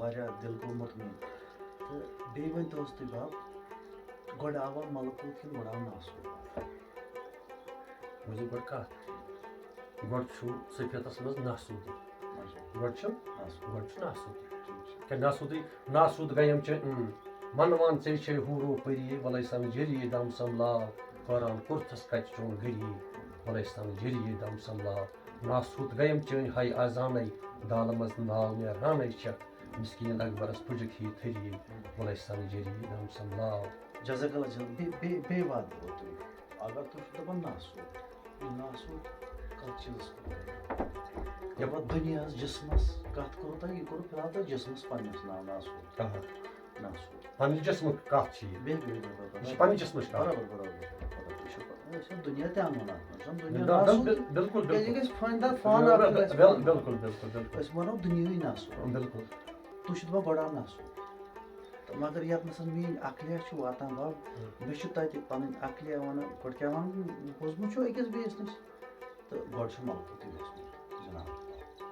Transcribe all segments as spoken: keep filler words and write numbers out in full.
واریاہ دِل گوٚو مطمئن۔ تہٕ بیٚیہِ ؤنۍ تو حظ تُہۍ بَب، گۄڈٕ آوا ملکوٗت کِنہٕ گۄڈٕ آو ناسوٗت؟ وۄنۍ چھِ گۄڈٕ کَتھ، گۄڈٕ چھُ صفیتَس منٛز ناسوٗدٕے۔ اچھا۔ گۄڈٕ چھُ، ناسوٗد۔ گۄڈٕ چھُ ناسوٗدٕے۔ ٹھیٖک چھُ۔ کیٛاہ ناسوٗدٕے؟ ناسوٗد گٔیم چٲنۍ، اۭں، منوان ژےٚ چھے حوٗرو پٔری، وَلَے سَمجھِر یی دَم سَملاو، قرآن کوٚرتھَس کَتہِ چون غریٖب، وَلَے سَمجھِر یی دَم سَملاو۔ ناسوٗد گٔیم چٲنۍ ہَے آزانَے، دالہٕ منٛز ناو نیرہانَے چھےٚ، مِسکیٖن اَکبَرَس پُجُک ہی تھٔری، وَلَے سَمجھِر یی دَم سَملاو۔ جزاک اللہ جزاک، بیٚیہِ، بیٚیہِ، بیٚیہِ وَتھ دِمو تُہۍ۔ اگر تُہۍ چھِو دَپان ناسوٗد، یہِ ناسوٗد کَتھ چیٖزَس کوٚر؟ یَپٲرۍ دُنیاہَس جِسمَس کَتھ کوٚروٕ تۄہہِ، یہِ کوٚروٕ فِلحال تۄہہِ جِسمَس پنٛنِس ناو ناسوٗد۔ آ۔ ناسوٗد۔ پنٛنہِ جِسمٕکۍ کَتھ چھِ یہِ۔ بِلکُل، بِلکُل، بِلکُل۔ یہِ چھِ پنٛنہِ جِسمٕچ کَتھ۔ برابر، برابر، برابر۔ یہِ چھُ پَتہٕ، أسۍ چھِ دُنیا تہِ اَنو نہٕ اَتھ منٛز، چھُنہٕ دُنیا بِل-، بِل-، ناسوٗد۔ بِل-، بِلکُل، کیٛازِ بِلکُل۔ یہِ گژھِ فٲیدٕ فان بِل-، اَکھ گژھِ بِل-، فان۔ بِلکُل، بِلکُل، بِلکُل۔ أسۍ وَنو دُنیاہٕے ناسوٗد۔ بِلکُل۔ تُہۍ چھِو دَپان گۄڈٕ آو ناسوٗد۔ تہٕ مگر یَتھ نَسَن میٛٲنۍ عقلیا چھِ واتان بَب، ہُم۔ مےٚ چھُ تَتہِ پَنٕنۍ عقلیا وَنان، گۄڈٕ کیٛاہ وَنہٕ بہٕ؟ بوٗزمُت چھُ أکِس بیٚیِس نِش۔ تہٕ گۄڈٕ چھُ ملکوٗتٕے اوسمُت، جِناب،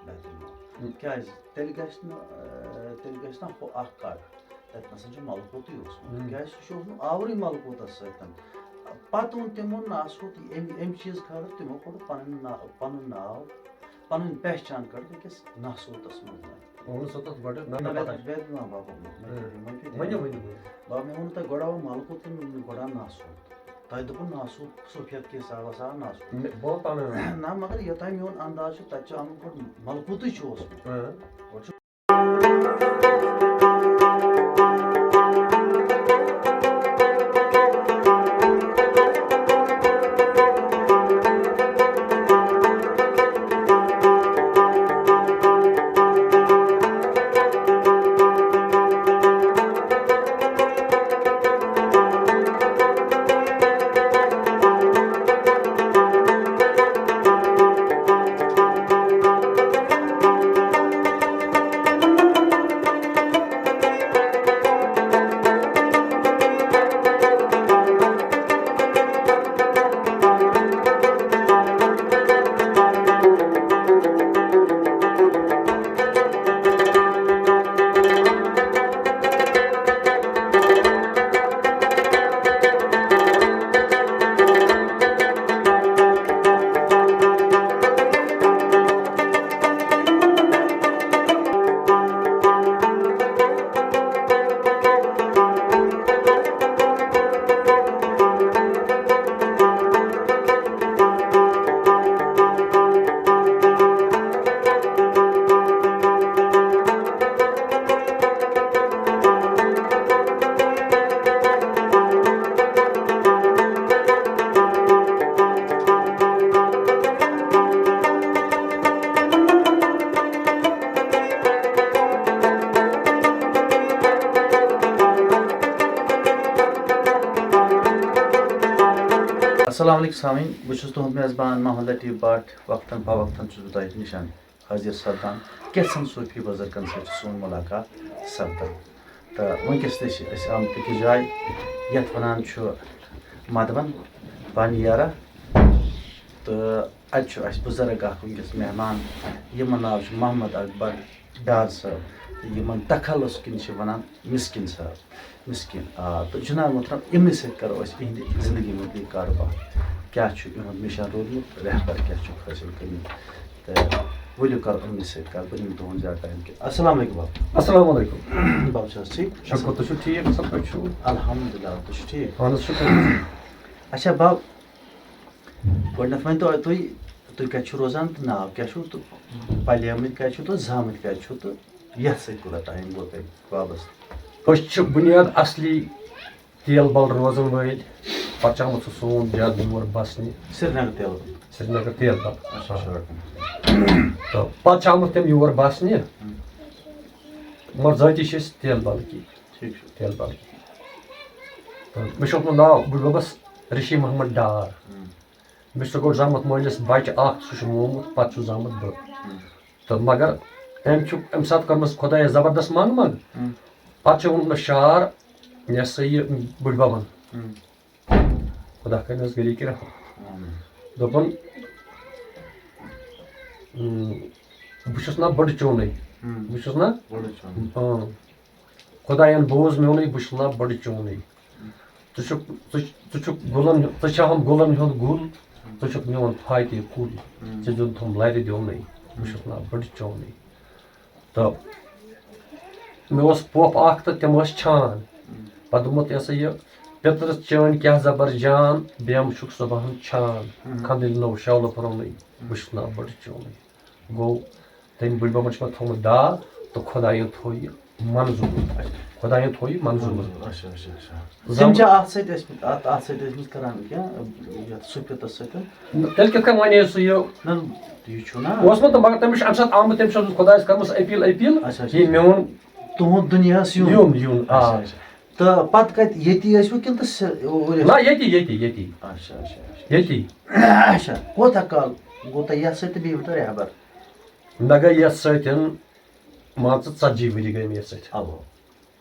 بہتریٖن ملکوٗت۔ ہُم۔ کیٛازِ؟ تیٚلہِ گژھِ نہٕ، آ، تیٚلہِ گژھِ نہ ہُہ اَکھ کَٹ، تَتہِ نَسَن چھُ ملکوٗتٕے اوسمُت۔ ہُم۔ کیٛازِ سُہ چھُ اوسمُت آورٕے ملکوٗتَس سۭتۍ۔ پَتہٕ اوٚن تِمو ناسوٗت أمۍ، أمۍ چیٖز خٲطرٕ، تِمو کوٚر پَنٕنۍ نا-، پَنُن ناو، پَنٕنۍ پہچان کٔڑ أکِس ناسوٗتَس منٛز۔ اوٚن سُہ تَتھ گۄڈٕ، نہ، نہ، نہ، نہ، پَتہٕ۔ بہٕ ہیٚکہٕ نہٕ، بہٕ ہیٚکہٕ نہٕ۔ ہُم۔ ؤنِو، ؤنِو، ؤنِو۔ بَب، مےٚ ووٚن تۄہہِ گۄڈٕ آو ملکوٗت تہٕ گۄڈٕ آو ناسوٗت۔ تۄہہِ دوٚپوُ ناسوٗت، صوفیت کہِ حسابَس آو ناسوٗت۔ مےٚ، بہٕ وَنہٕ پَنٕنۍ۔ نہ، مگر یوٚتام میون انداز چھُ، تَتہِ چھُ آمُت گۄڈٕ ملکوٗتٕے چھُ اوسمُت۔ اۭں۔ گۄڈٕ چھُ السلام علیکم سامعین، بہٕ چھُس تُہُنٛد میزبان محمد لطیف بٹ۔ وقتاً فوقتاً چھُس بہٕ تۄہہِ نِش حٲضِر سپدان۔ کینٛژھن صوٗفی بُزرگن سۭتۍ چھِ سون مُلاقات سپدان۔ تہٕ وٕنکیٚس تہِ چھِ أسۍ آمٕتۍ أکِس جایہِ، یَتھ وَنان چھُ مَدوَن پانیارا۔ تہٕ اَتہِ چھُ اَسہِ بُزرگ اَکھ وٕنکیٚس مہمان، یِمَن ناو چھُ محمد اکبر ڈار صٲب۔ تہٕ یِمَن تخلص کِنۍ چھِ وَنان مِسکِن صٲب۔ مِسکِن، آ، تہٕ جِناب محترم، یِمنٕے سۭتۍ کَرو أسۍ یِہِنٛدِ زِندگی مُتعلِق کَتھ باتھ۔ کیٛاہ چھُ یِہُنٛد مِشن روٗدمُت، رہبر کیٛاہ چھُکھ حٲصِل کٔرمٕتۍ؟ تہٕ ؤلِو کَرو یِمنٕے سۭتۍ کَتھ، بہٕ نِمہٕ تُہُنٛد زیادٕ ٹایم کینٛہہ۔ السلام علیکم بَب۔ السلام علیکم۔ بَب چھِ حظ ٹھیٖک؟ شُکُر، تُہۍ چھِو ٹھیٖک، اَصٕل پٲٹھۍ چھِو؟ الحمدللہ، تُہۍ چھِو ٹھیٖک؟ اَہَن حظ، شُکُر۔ اچھا بَب، گۄڈٕنٮ۪تھ ؤنۍ تو تُہۍ، تُہۍ کَتہِ چھِو روزان تہٕ ناو کیٛاہ چھُو تہٕ پَلیمٕتۍ کَتہِ چھِو تہٕ زامٕتۍ کَتہِ چھِو تہٕ یَتھ سۭتۍ کوٗتاہ ٹایم گوٚو تۄہہِ وابستہٕ؟ أسۍ چھِ بُنیاد اَصلی تیل بل روزَن وٲلۍ۔ پَتہٕ چھُ آمُت سُہ سون جد یور بَسنہِ۔ سرینگر تیل بل۔ سرینگر تیل بل۔ اچھا، اچھا۔ تہٕ پَتہٕ چھُ آمُت تٔمۍ یور بَسنہِ۔ ہُم۔ مگر ذٲتی چھِ أسۍ تیل بلکی۔ ٹھیٖک چھُ۔ تیل بلکی۔ تہٕ مےٚ چھُ اوسمُت ناو بٕڈبَبَس رشی محمد ڈار۔ ہُم۔ مےٚ چھُ سُہ گۄڈٕ زامُت مٲلِس بَچہٕ اَکھ، سُہ چھُ مومُت، پَتہٕ چھُس زامُت بہٕ۔ ہُم۔ تہٕ مگر أمۍ چھُ اَمہِ ساتہٕ کٔرمٕژ خۄدایَس زبردست منٛگ منٛگ۔ ہُم۔ پَتہٕ چھُ ووٚنمُت مےٚ شعر، یہِ ہسا یہِ بٕڈبَبَن۔ ہُم۔ خۄدا کٔرِنَس گَرِکۍ رحم۔ آمیٖن۔ دوٚپُن، اۭں، بہٕ چھُس نہ بٔڑٕ چونٕے، ہم۔ بہٕ چھُس نا، بڑٕ چون۔ اۭں۔ خۄدایَن بوز میونُے، بہٕ چھُس نا بڑٕ چونُے۔ ژٕ چھُکھ، ژٕ، ژٕ چھُکھ گُلَن، ژٕ چھَہَم گُلَن ہُنٛد گُل، ژٕ چھُکھ میون فاتح کُل، ہم۔ ژےٚ دیُن تھوٚم لَرِ دیونُے، بہٕ چھُس نا بڑٕ چونُے۔ تہٕ مےٚ اوس پۄپھ اَکھ تہٕ تِم ٲسۍ چھان۔ ہم۔ پَتہٕ دوٚپمُت، یہِ ہسا یہِ، پیٚترَس چٲنۍ کیٛاہ زبر جان، بیمہٕ چھُکھ صُبحن چھان، ہم۔ کھنٛدٕلۍ نوٚو شولہٕ پھرونُے، بہٕ چھُس نا بڑٕ چونُے۔ گوٚو، تٔمۍ بٕڈبَبَن چھُ مےٚ تھوٚومُت داو تہٕ خۄدایَن تھوٚو یہِ منظوٗر۔ خۄدایَن تھوٚو یہِ منظوٗر۔ اچھا، اچھا، اچھا۔ زم- تِم چھا اَتھ سۭتۍ ٲسمٕتۍ، اَتھ، اَتھ سۭتۍ ٲسمٕتۍ کران کینٛہہ، یَتھ سُپِتَس سۭتۍ؟ نہ، تیٚلہِ کِتھ کٔنۍ وَنے سُہ یہِ؟ نہ، یہِ چھُ نہ۔ اوس نہٕ تہٕ مگر تٔمِس چھُ اَمہِ ساتہٕ آمُت، تٔمِس چھُ خۄدایَس کٔرمٕژ أپیٖل، أپیٖل، اچھا، اچھا، یہِ اچھا۔ میون تُہُنٛد دُنیاہَس یُن۔ یُن، یُن، آ۔ اچھا، اچھا۔ تہٕ پَتہٕ کَتہِ، ییٚتی ٲسوٕ کِنہٕ تہٕ سِ-، اوٗرۍ ٲسوٕ؟ نہ، ییٚتی، ییٚتی، ییٚتی۔ اچھا، اچھا، اچھا۔ ییٚتی۔ اچھا، کوٗتاہ کال گوٚو تۄہہِ یَتھ سۭتۍ تہٕ بیٚیہِ ؤنۍ تو رہبر؟ مےٚ گٔے یَتھ سۭتۍ، مان ژٕ، ژتجی ؤری گٔے مےٚ یَتھ سۭتۍ۔ اَوا۔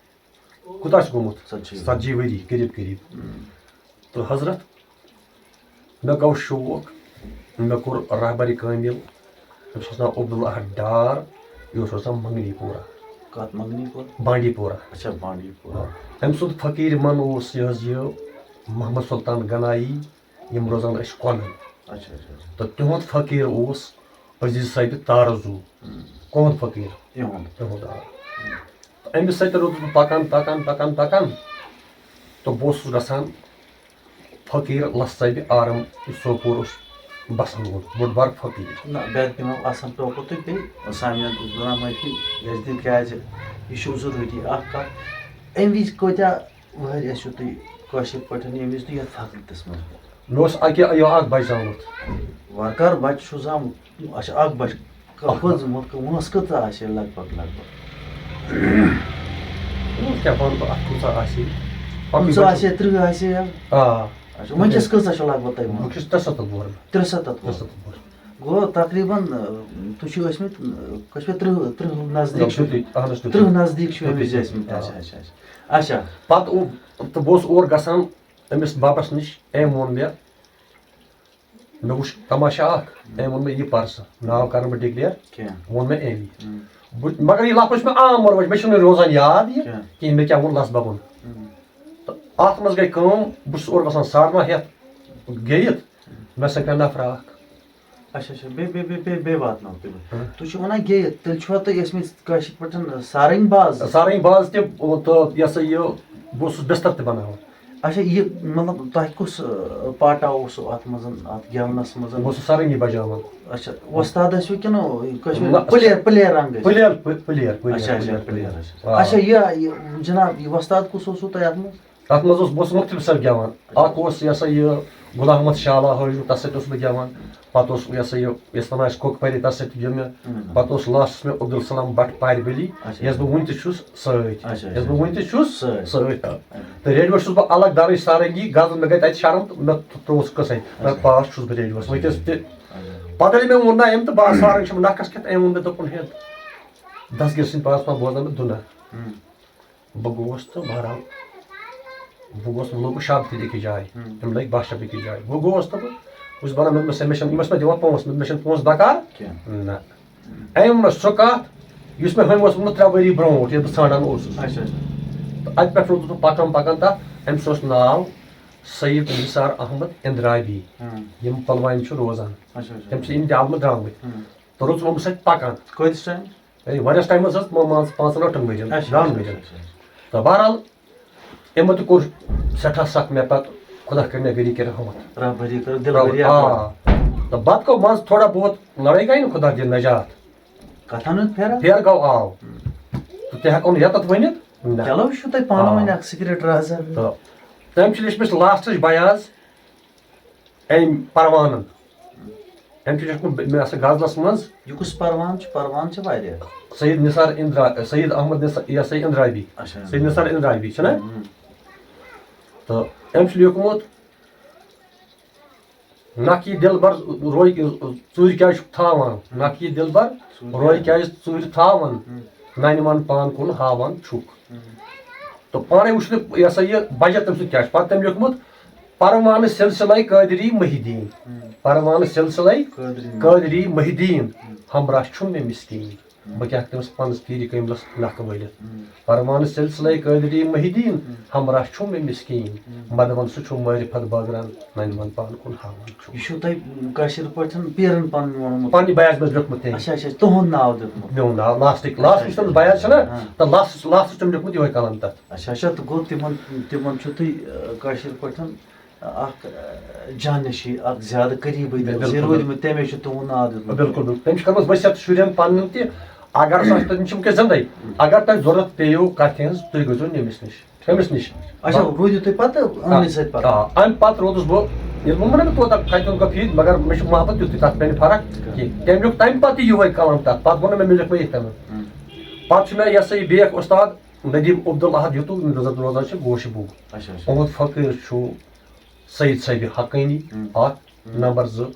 کوٗتاہ چھُ گوٚمُت؟ ژتجی۔ ژتجی ؤری، قریٖب قریٖب۔ ہم۔ تہٕ حضرت، مےٚ گوٚو شوق، مےٚ کوٚر رہبرِ کٲمِل، أمِس اوس ناو عبدالاحد ڈار، یہِ اوس روزان منگنی پورہ۔ کَتھ منگنی پورہ؟ بانڈی پورہ۔ اچھا، بانڈی پورہ۔ آ۔ أمۍ سُنٛد فقیٖر من اوس یہِ حظ یہِ محمد سلطان گنایی، یِم روزان ٲسۍ کۄلہٕ۔ اچھا، اچھا، اچھا۔ تہٕ تِہُنٛد فقیٖر اوس عزیز صٲبِ تارزو۔ ہم۔ کٕہُنٛد فقیٖر؟ تِہُنٛد۔ تِہُنٛد، آ۔ تہٕ أمِس سۭتۍ روٗدُس بہٕ پَکان، پَکان، پَکان، پَکان۔ تہٕ بہٕ اوسُس گژھان فقیٖر لَس صٲبِ آرم، یُس سوپور اوس بَسَن وول، بوٚڑ بار فقیٖر۔ نہ، بہٕ دِمو اَصٕل ٹوکہٕ تہٕ بیٚیہِ سامعیٖنَن تہِ دِمو معٲفی، یَس دِن، کیٛازِ یہِ چھُ ضروٗری اَکھ کَتھ۔ اَمہِ وِزِ کۭتیٛاہ ؤہٕرۍ ٲسِو تُہۍ کٲشِر پٲٹھۍ ییٚمہِ وِزِ تُہۍ یَتھ فقیٖرتَس منٛز؟ مےٚ اوس اَکہِ یہِ اَکھ بَچہٕ زامُت۔ وۄنۍ کَر بَچہٕ چھُ زامُت؟ اچھا، اَکھ بَچہٕ۔ کَپٲرۍ زامُت؟ وٲنٛس کۭژاہ آسہِ ہے لگ بگ، لگ بگ؟ وۄنۍ کیٛاہ وَنہٕ بہٕ اَتھ، کۭژاہ آسہِ ہے؟ پَنُن پٕنٛژٕہ بَچہٕ۔ آسہِ ہے، تٕرٛہ آسہِ ہے یا؟ آ۔ اچھا، وٕنکیٚس کۭژاہ چھِ لگ بگ تۄہہِ وٕنکیٚس وٲنٛس؟ ترٛےٚ سَتَتھ وُہُر۔ ترٛےٚ سَتَتھ وُہُر۔ ترٛےٚ سَتَتھ وُہُر۔ گوٚو تقریٖباً، آ، تُہۍ چھِو ٲسمٕتۍ، آ، کٔژ چھِ ترٕٛہ، ترٕٛہ نزدیٖک چھِ۔ ترٕٛہ نزدیٖک چھِ ترٕٛہ ٲسمٕتۍ۔ اَہَن حظ، ترٕٛہ۔ اچھا، اچھا، اچھا۔ اچھا۔ پَتہٕ او-، تہٕ بہٕ اوسُس اور گژھان أمِس بَبَس نِش، أمۍ ووٚن مےٚ، مےٚ وُچھ تماشہٕ اَکھ، أمۍ ووٚن مےٚ، "یہِ پَر سا، ناو کَرٕ نہٕ بہٕ declare۔" کینٛہہ۔ ووٚن مےٚ أمی۔ ہُم۔ بہٕ، مگر یہِ لفظ چھُ مےٚ عام ووٚنمُت، مےٚ چھُنہٕ روزان یاد یہِ کینٛہہ۔ کِہیٖنۍ، مےٚ کیٛاہ ووٚن لَس بَبَن۔ ہُم۔ تہٕ اَتھ منٛز گٔے کٲم، بہٕ چھُس اورٕ وَسان ساڑٕ نَو ہٮ۪تھ گٔیِتھ، مےٚ سۭتۍ مےٚ نفرا اَکھ۔ اچھا، اچھا، بیٚیہِ، بیٚیہِ، بیٚیہِ، بیٚیہِ، بیٚیہِ واتناو تُہۍ۔ ہُم۔ تُہۍ چھِو وَنان گٔیِتھ، تیٚلہِ چھُوا تُہۍ ٲسمٕتۍ کٲشِر پٲٹھۍ سارنٛگۍ باز؟ سارنٛگۍ باز تہِ، تہٕ یہِ ہسا یہِ، بہٕ اوسُس بِستَر تہِ بَناوان۔ اچھا، یہِ مطلب تۄہہِ کُس، آ، پاٹا اوسوٕ اَتھ منٛز، اَتھ گٮ۪ونَس منٛز؟ بہٕ اوسُس سارنٛگی بَجاوان۔ اچھا، وۄستاد ٲسوٕ کِنہٕ کٲشِر نہ، پٕلیر، پٕلیر رنٛگ ٲسۍ؟ پٕلیر، پٕلیر، پٕلیر، اچھا، اچھا، پٕلیر، پٕلیر۔ پٕلیر، اچھا۔ آ۔ اچھا، یہِ، یہِ جناب، یہِ وۄستاد کُس اوسوٕ تۄہہِ اَتھ منٛز؟ تَتھ منٛز اوس، بہٕ اوسُس مُختلِف سَر گٮ۪وان۔ اَکھ اوس یہِ ہسا یہِ غلام احمد شالا حٲجی، تَس سۭتۍ اوسُس بہٕ گٮ۪وان۔ پَتہٕ اوس یہِ ہسا یہِ، یَس وَنان ٲسۍ کوٚک پَری، تَس سۭتۍ تہِ گیوٚو مےٚ۔ ہُم۔ پَتہٕ اوس لاسٹَس مےٚ عبدالسلام بٹ پارِ ولی، اچھا۔ یَس بہٕ وٕنہِ تہِ چھُس سۭتۍ۔ اچھا، یَس بہٕ اچھا۔ وٕنہِ تہِ چھُس سۭتۍ۔ سۭتۍ۔ اچھا۔ تہٕ ریڈیوَس چھُس بہٕ الگ درٕج سارنٛگی، غزل مےٚ گٔے تَتہِ شرم تہٕ مےٚ ترٛووُس قٕصَے۔ مےٚ اچھا۔ پاس چھُس بہٕ ریڈیوَس وٕنکیٚس تہِ۔ اچھا۔ پَتہٕ ییٚلہِ مےٚ ووٚن نا أمۍ تہٕ بہٕ آس سارنٛگ چھُم نَکھَس کھٮ۪تھ، أمۍ ووٚن مےٚ دوٚپُن، "ہے، دستگیر سٕنٛدۍ پاس ما بوزناو مےٚ دُنہ؟" ہُم۔ بہٕ گوس تہٕ بہرحال بہٕ گوس، مےٚ لوٚگ شب تہِ أکِس جایہِ، ہُم۔ تٔمۍ لٲگۍ بَہہ شب أکِس جایہِ۔ بہٕ گوس تہٕ بہٕ، بہٕ چھُس بَنان، مےٚ، مےٚ، مےٚ چھَنہٕ، یِم ٲسۍ مےٚ دِوان پونٛسہٕ، مےٚ، مےٚ چھَنہٕ پونٛسہٕ بکار۔ کینٛہہ۔ نہ۔ أمۍ ووٚن مےٚ سُہ کَتھ، یُس مےٚ ہُمۍ اوس ووٚنمُت ترٛےٚ ؤری برونٛٹھ، ییٚلہِ بہٕ ژھانٛڈان اوسُس۔ اچھا، اچھا۔ تہٕ اَتہِ پٮ۪ٹھ روٗدُس بہٕ پَکان، پَکان تَتھ۔ أمِس اوس ناو سید نثار احمد اندرابی، ہُم۔ یِم پُلوامہِ چھِ روزان۔ اچھا، اچھا۔ تٔمۍ چھِ یِم تہِ عالمہٕ درٛامٕتۍ۔ ہُم۔ تہٕ روٗدُس بہٕ أمِس سۭتۍ پَکان۔ کۭتِس ٹایم؟ ہے، واریاہَس ٹایمَس حظ، مان ژٕ، پانٛژَن ٲٹھَن ؤرِیَن، اچھا، دَہَن اچھا، ؤرِیَن۔ اچھا، اچھا۔ تہٕ بہرحال، یِمو تہِ کوٚر سٮ۪ٹھاہ سخ مےٚ پَتہٕ، خۄدا کٔرِنۍ مےٚ گٔری کٔرِتھ رحمت۔ رحمت کٔرِنۍ، دِل بہرحال، بٔری آ۔ اَکھ۔ تہٕ پَتہٕ گوٚو منٛزٕ تھوڑا بہت لڑٲے گٔے نہٕ، خۄدا دِیِن نجات۔ کَتھَن ہُنٛد پھیرا؟ پھیرٕ گوٚو، آو۔ تہٕ تہِ ہٮ۪کو نہٕ یَتَتھ ؤنِتھ، نہ۔ چلو، یہِ چھُو تۄہہِ پانہٕ آ۔ ؤنۍ اَکھ secret رازا۔ تہٕ تٔمۍ چھِ لیٚچھمٕژ لاسٹٕچ بیاض۔ أمۍ پروانَن۔ أمۍ چھُ لیوٗکھمُت مےٚ ہسا غزلَس منٛز۔ یہِ کُس پروان چھُ؟ پروان چھِ واریاہ۔ سید نثار اندرا-، سید احمد نثار، یہِ ہسا یہِ اندرابی۔ اچھا۔ سید نثار اندرابی چھُنہ؟ ہُم۔ تہٕ أمۍ چھُ لیوٗکھمُت، "نَکھ یہِ دِلبر روے ژوٗرِ کیٛازِ چھُکھ تھاوان؟ نَکھ یہِ دِلبر ژوٗرِ روے کیٛازِ؟" کیٛازِ ژوٗرِ تھاوان؟ ہُم۔ نَنہِ وَن پان کُن ہاوان چھُکھ۔ ہُم۔ تہٕ پانَے وٕچھ نہٕ یہِ ہسا یہِ بجٹ تٔمۍ سُنٛد کیٛاہ چھُ۔ پَتہٕ تٔمۍ لیوٗکھمُت، "پروانہٕ سلسلے قٲدری محی الدین۔" ہُم۔ پروانہٕ سلسلے قٲدری۔ قٲدری محی الدین۔ ہُم۔ ہمراہ چھُم مےٚ مسکین۔ بہٕ کیٛاہ ہٮ۪کہٕ تٔمِس پنٛنِس پیٖرِ کٲمِلس نکھٕ وٲلِتھ؟ پروانہٕ سلسلے قٲدری محی الدین، ہمراہ چھُم مےٚ مسکیٖن۔ مےٚ دَپان سُہ چھُم معرفت بٲگراوان، ننہِ من پانہٕ کُن ہاوان چھُم۔ یہِ چھُو تۄہہِ کٲشِر پٲٹھۍ پیٖرن پنٕنۍ ووٚنمُت؟ پننہِ بیاض منٛز لیوٚکھمُت تٔمۍ۔ اچھا، اچھا، تُہُنٛد ناو دیُتمُت۔ میون ناو لاسٹٕکۍ، اچھا، لاسٹٕکۍ یُس تٔمِس اچھا۔ بیاض چھُنہ، ہاں۔ تہٕ لاسٹَس، لاسٹَس چھُ تٔمۍ لیوٚکھمُت یِہوٚے کلام تَتھ۔ اچھا، اچھا، تہٕ گوٚو تِمن، تِمن چھُو تُہۍ، آ، کٲشِر پٲٹھۍ اکھ، آ، جانشی، اکھ زیادٕ قریبٕے بِلکُل۔ تٔمِس یہِ روٗدمُت، تَمے چھُ تُہُنٛد ناو دیُتمُت۔ بِلکُل، بِلکُل۔ تٔمۍ چھُ کٔرمٕژ ؤصیت شُرٮ۪ن پننٮ۪ن تہِ، اگر سُہ آسہِ، تٔمِس چھِ وٕنکیٚس زِندَے۔ اگر تۄہہِ ضوٚرَتھ پیٚیو کَتھِ ہٕنٛز، تُہۍ گٔژھۍزیو ییٚمِس نِش، تٔمِس نِش۔ اچھا، روٗدِو تُہۍ پَتہٕ یِمنٕے سۭتۍ پَتہٕ؟ آ، اَمہِ پَتہٕ روٗدُس بہٕ، ییٚلہِ ووٚنمَو نہ مےٚ کوتاہ کَتہِ ہُنٛد گوٚو فیٖد، مگر مےٚ چھُ محبت تیُتھُے تَتھ پیٚنہِ فرق کِہیٖنۍ۔ تٔمۍ لیوٚکھ تَمہِ پَتہٕ تہِ یِہوٚے کلام تَتھ، پَتہٕ ووٚن نہٕ مےٚ، مےٚ لیوٚکھ مےٚ یِتھ کٔنۍ۔ پَتہٕ چھُ مےٚ یہِ ہسا یہِ بیکھ اُستاد ندیٖم عبداللہ احد یُتُک روزان چھِ گوشہِ بُگ۔ اچھا، اچھا۔ احمد فقیٖر چھُ سید صٲبِ حقٲنی ہُم۔ اکھ، ہُم۔ نمبر زٕ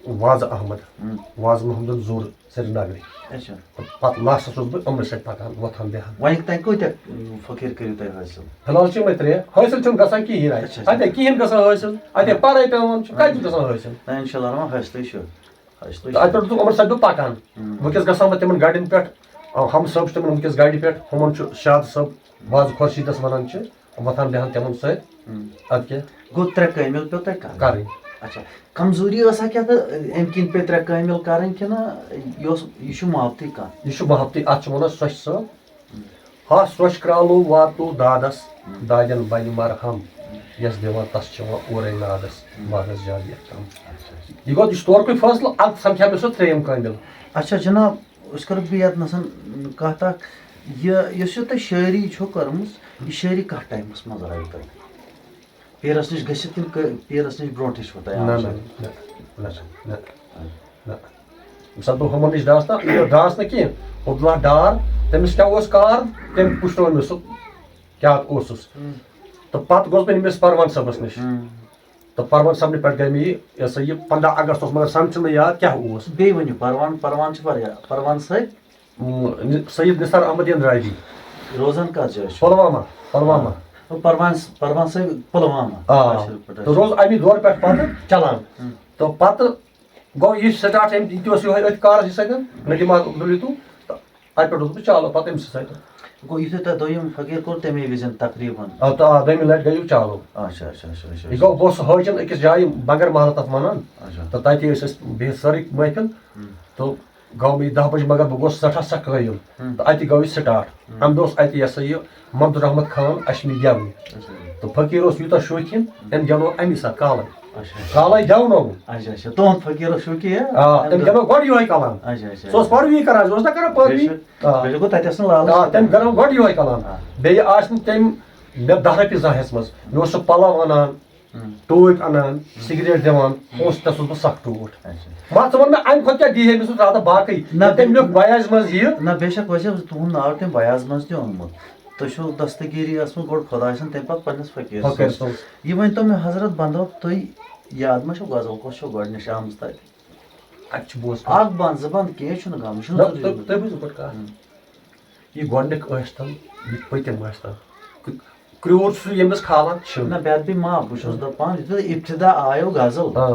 وازٕ احمد، ہُم۔ وازٕ محمدن زوٗر سرینگرٕکۍ۔ اچھا۔ تہٕ پتہٕ لاسٹس اوسُس بہٕ یِمنٕے سۭتۍ پکان، وۄتھان بیٚہان۔ وۄنۍ تام کۭتیٛاہ، اۭں، فقیٖر کٔرِو تۄہہِ حٲصِل؟ فی الحال چھِ یِمے ترٛےٚ، حٲصِل چھُنہٕ گژھان کِہیٖنۍ اَتہِ۔ اچھا، اچھا۔ اَتہِ کِہیٖنۍ گژھان حٲصِل، اَتہِ پَرے پٮ۪وان چھُ، کَتہِ چھُ گژھان حٲصِل؟ نہ، انشاءاللہ رحمان حٲصِلٕے چھُ۔ اچھا، تُہۍ تہٕ اَتہِ پٮ۪ٹھ اوسُس عمر صٲب بہٕ پَکان۔ ہُم۔ وٕنکیٚس گژھان بہٕ تِمَن گاڑٮ۪ن پٮ۪ٹھ، آ، ہم صٲب چھُ تِمَن وٕنکیٚس گاڑِ پٮ۪ٹھ، ہُمَن چھُ شاد صٲب، وازٕ خۄرشیٖدَس وَنان چھِ، وۄتھان بیٚہان تِمَن سۭتۍ۔ ہُم۔ اَدٕ کیٛاہ؟ گوٚو ترٛےٚ کٲمِل پیوٚو تۄہہِ کَرٕنۍ؟ کَرٕنۍ۔ اچھا، کمزوٗری ٲسا کیٛاہ تہٕ اَمہِ کِنۍ پیٚیہِ ترٛےٚ کٲمِل کَرٕنۍ کِنہٕ یہِ اوس، یہِ چھُ معافتٕے کانٛہہ؟ یہِ چھُ معافتٕے، اَتھ چھِ وَنان سۄچھ صٲب۔ ہا سۄچھ کرٛالو واتو دادس، دادٮ۪ن بنہِ مرہم، یس دِوان تس چھِ یِوان اورَے نادس، ماہس زیادٕ یتھ کم۔ یہِ گوٚو، یہِ چھُ تورکُے فٲصلہٕ، ادٕ سمکھِ ہا مےٚ سُہ ترٛیٚیِم کٲمِل۔ اچھا جناب، أسۍ کرو بیٚیہِ یتھ نسن کتھ اکھ، یہِ یۄس یہِ تۄہہِ شٲعری چھو کٔرمٕژ، یہِ شٲعری کتھ ٹایمس منٛز آیہِ تۄہہِ؟ پیٖرس نِش گٔژھِتھ کِنہٕ کٔ-، پیٖرس نِش برونٛٹھٕے چھُو تۄہہِ نہ، آمُت؟ نہ، نہ، نہ، نہ، نہ۔ نہ۔ ییٚمہِ ساتہٕ بہٕ ہُمَن نِش درٛاس نا، یہِ درٛاس نہٕ کینٛہہ، عبداللہ ڈار، تٔمِس کیٛاہ اوس کار، تٔمۍ پُشرو مےٚ سُہ کیٛاہ اوسُس۔ ہُم۔ تہٕ پَتہٕ گوس بہٕ أمِس پروان صٲبَس نِش۔ ہُم۔ تہٕ پروان صٲبنہِ پٮ۪ٹھ گٔے مےٚ یہِ، یہِ ہسا یہِ پنٛداہ اگست اوس، مگر سَمکھِ نہٕ یاد کیٛاہ اوس۔ بیٚیہِ ؤنِو، پروان، پروان چھِ واریاہ، پروان صٲب؟ م، سید نثار احمد اندرابی۔ روزان کَتھ جایہِ چھُ؟ پلوامہ، پلوامہ۔ آ۔ پروان، پروان صٲب پلوامہ۔ آ۔ کٲشِر پٲٹھۍ۔ تہٕ روز اَمی دورٕ پٮ۪ٹھ پَتہٕ چلان۔ ہُم۔ تہٕ پَتہٕ گوٚو یہِ سٹارٹ، أمۍ، یہِ تہِ اوس یِہوٚے أتھۍ کارَس یہِ سۭتۍ، نجیب عبداللطیف۔ تہٕ اَتہِ پٮ۪ٹھ اوسُس بہٕ چالو پَتہٕ أمۍ سٕے سۭتۍ۔ گوٚو یُتھُے تۄہہِ دوٚیِم فقیٖر کوٚر، تَمے وِزِ تقریٖباً۔ آ، تہٕ آ، دوٚیمہِ لَٹہِ گٔیو چالو۔ اچھا، اچھا، اچھا، اچھا، یہِ اچھا۔ گوٚو، بہٕ اوسُس حٲجِن أکِس جایہِ، بنگر محلہٕ تَتھ وَنان۔ اچھا۔ تہٕ تَتہِ ٲسۍ أسۍ بِہِتھ سٲرٕے محفِل۔ ہُم۔ تہٕ گوٚو مےٚ یہِ دَہ بجہِ، مگر بہٕ گوٚوُس سٮ۪ٹھاہ سخت قٲیِل۔ ہُم۔ تہٕ اَتہِ گوٚو یہِ سٹارٹ۔ ہُم۔ اَمہِ دۄہ اوس اَتہِ یہِ ہسا یہِ محمد الرحمت خان اشمی گٮ۪ونہِ۔ اچھا۔ تہٕ فقیٖر اوس یوٗتاہ شوقیٖن، أمۍ گٮ۪ونو اَمی ساتہٕ کالَے۔ اچھا۔ کالَے گٮ۪ونووُن۔ اچھا، اچھا، تُہُنٛد فقیٖر اوس شوقیٖن، ہا؟ آ، أمۍ گٮ۪ونو گۄڈٕ یِہوٚے کلام۔ اچھا، اچھا، سُہ اوس اچھا۔ پروی کران، سُہ اوس نہ کران پروی۔ بے شک۔ آ۔ بے شک، گوٚو تَتہِ ٲس نہٕ لالچ آ، تٔمۍ کینٛہہ۔ گٮ۪ونو گۄڈٕ یِہوٚے کلام۔ آ۔ بیٚیہِ آسہِ نہٕ تٔمۍ مےٚ دَہ رۄپیہِ زانٛہہ ہٮ۪ژمَژٕ۔ مےٚ اوس سُہ پَلو اَنان، ہُم۔ ٹوپۍ اَنان، ہُم۔ سِگریٹ دِوان، ہُم۔ اوس، تَس اوسُس بہٕ سَخ ٹوٹھ۔ اچھا۔ مگر ژٕ وَن مےٚ، اَمہِ کھۄتہٕ کیٛاہ دی ہے مےٚ سُہ زیادٕ باقٕے؟ نہ، ییٚلہِ تٔمۍ لیوٚکھ بیاض منٛز یہِ۔ نہ، بے شک، ویسے اوس تُہُنٛد ناو تٔمۍ بیاض منٛز تہِ اوٚنمُت۔ تُہۍ چھِو دستگیٖری ٲسمٕژ گۄڈٕ خۄداے سٕنٛز، تَمہِ پَتہٕ پنٛنِس فقیٖر فقیٖر سٕنٛز۔ سٕنٛز۔ یہِ ؤنۍ تو مےٚ حضرت بندو، تُہۍ یاد ما چھو غزل کۄس چھو گۄڈٕنِچ آمٕژ تَتہِ؟ اَتہِ چھُ بوز اَکھ بنٛد، زٕ بنٛد، کینٛہہ چھُنہٕ غم، یہِ چھُنہٕ نہ، ضروٗری۔ تُہۍ، تُہۍ بوٗزِو گۄڈٕ کَتھ۔ ہُم۔ یہِ گۄڈٕنیُک ٲسۍ تَن، یہِ پٔتِم ٲسۍ تَن، کُ-، کرٛیوٗر چھُ سُہ ییٚمِس کھالان چھِ۔ نہ، بے ادبی معاف، بہٕ چھُس دَپان، یُتھُے ابتدا آیو غزل، آ۔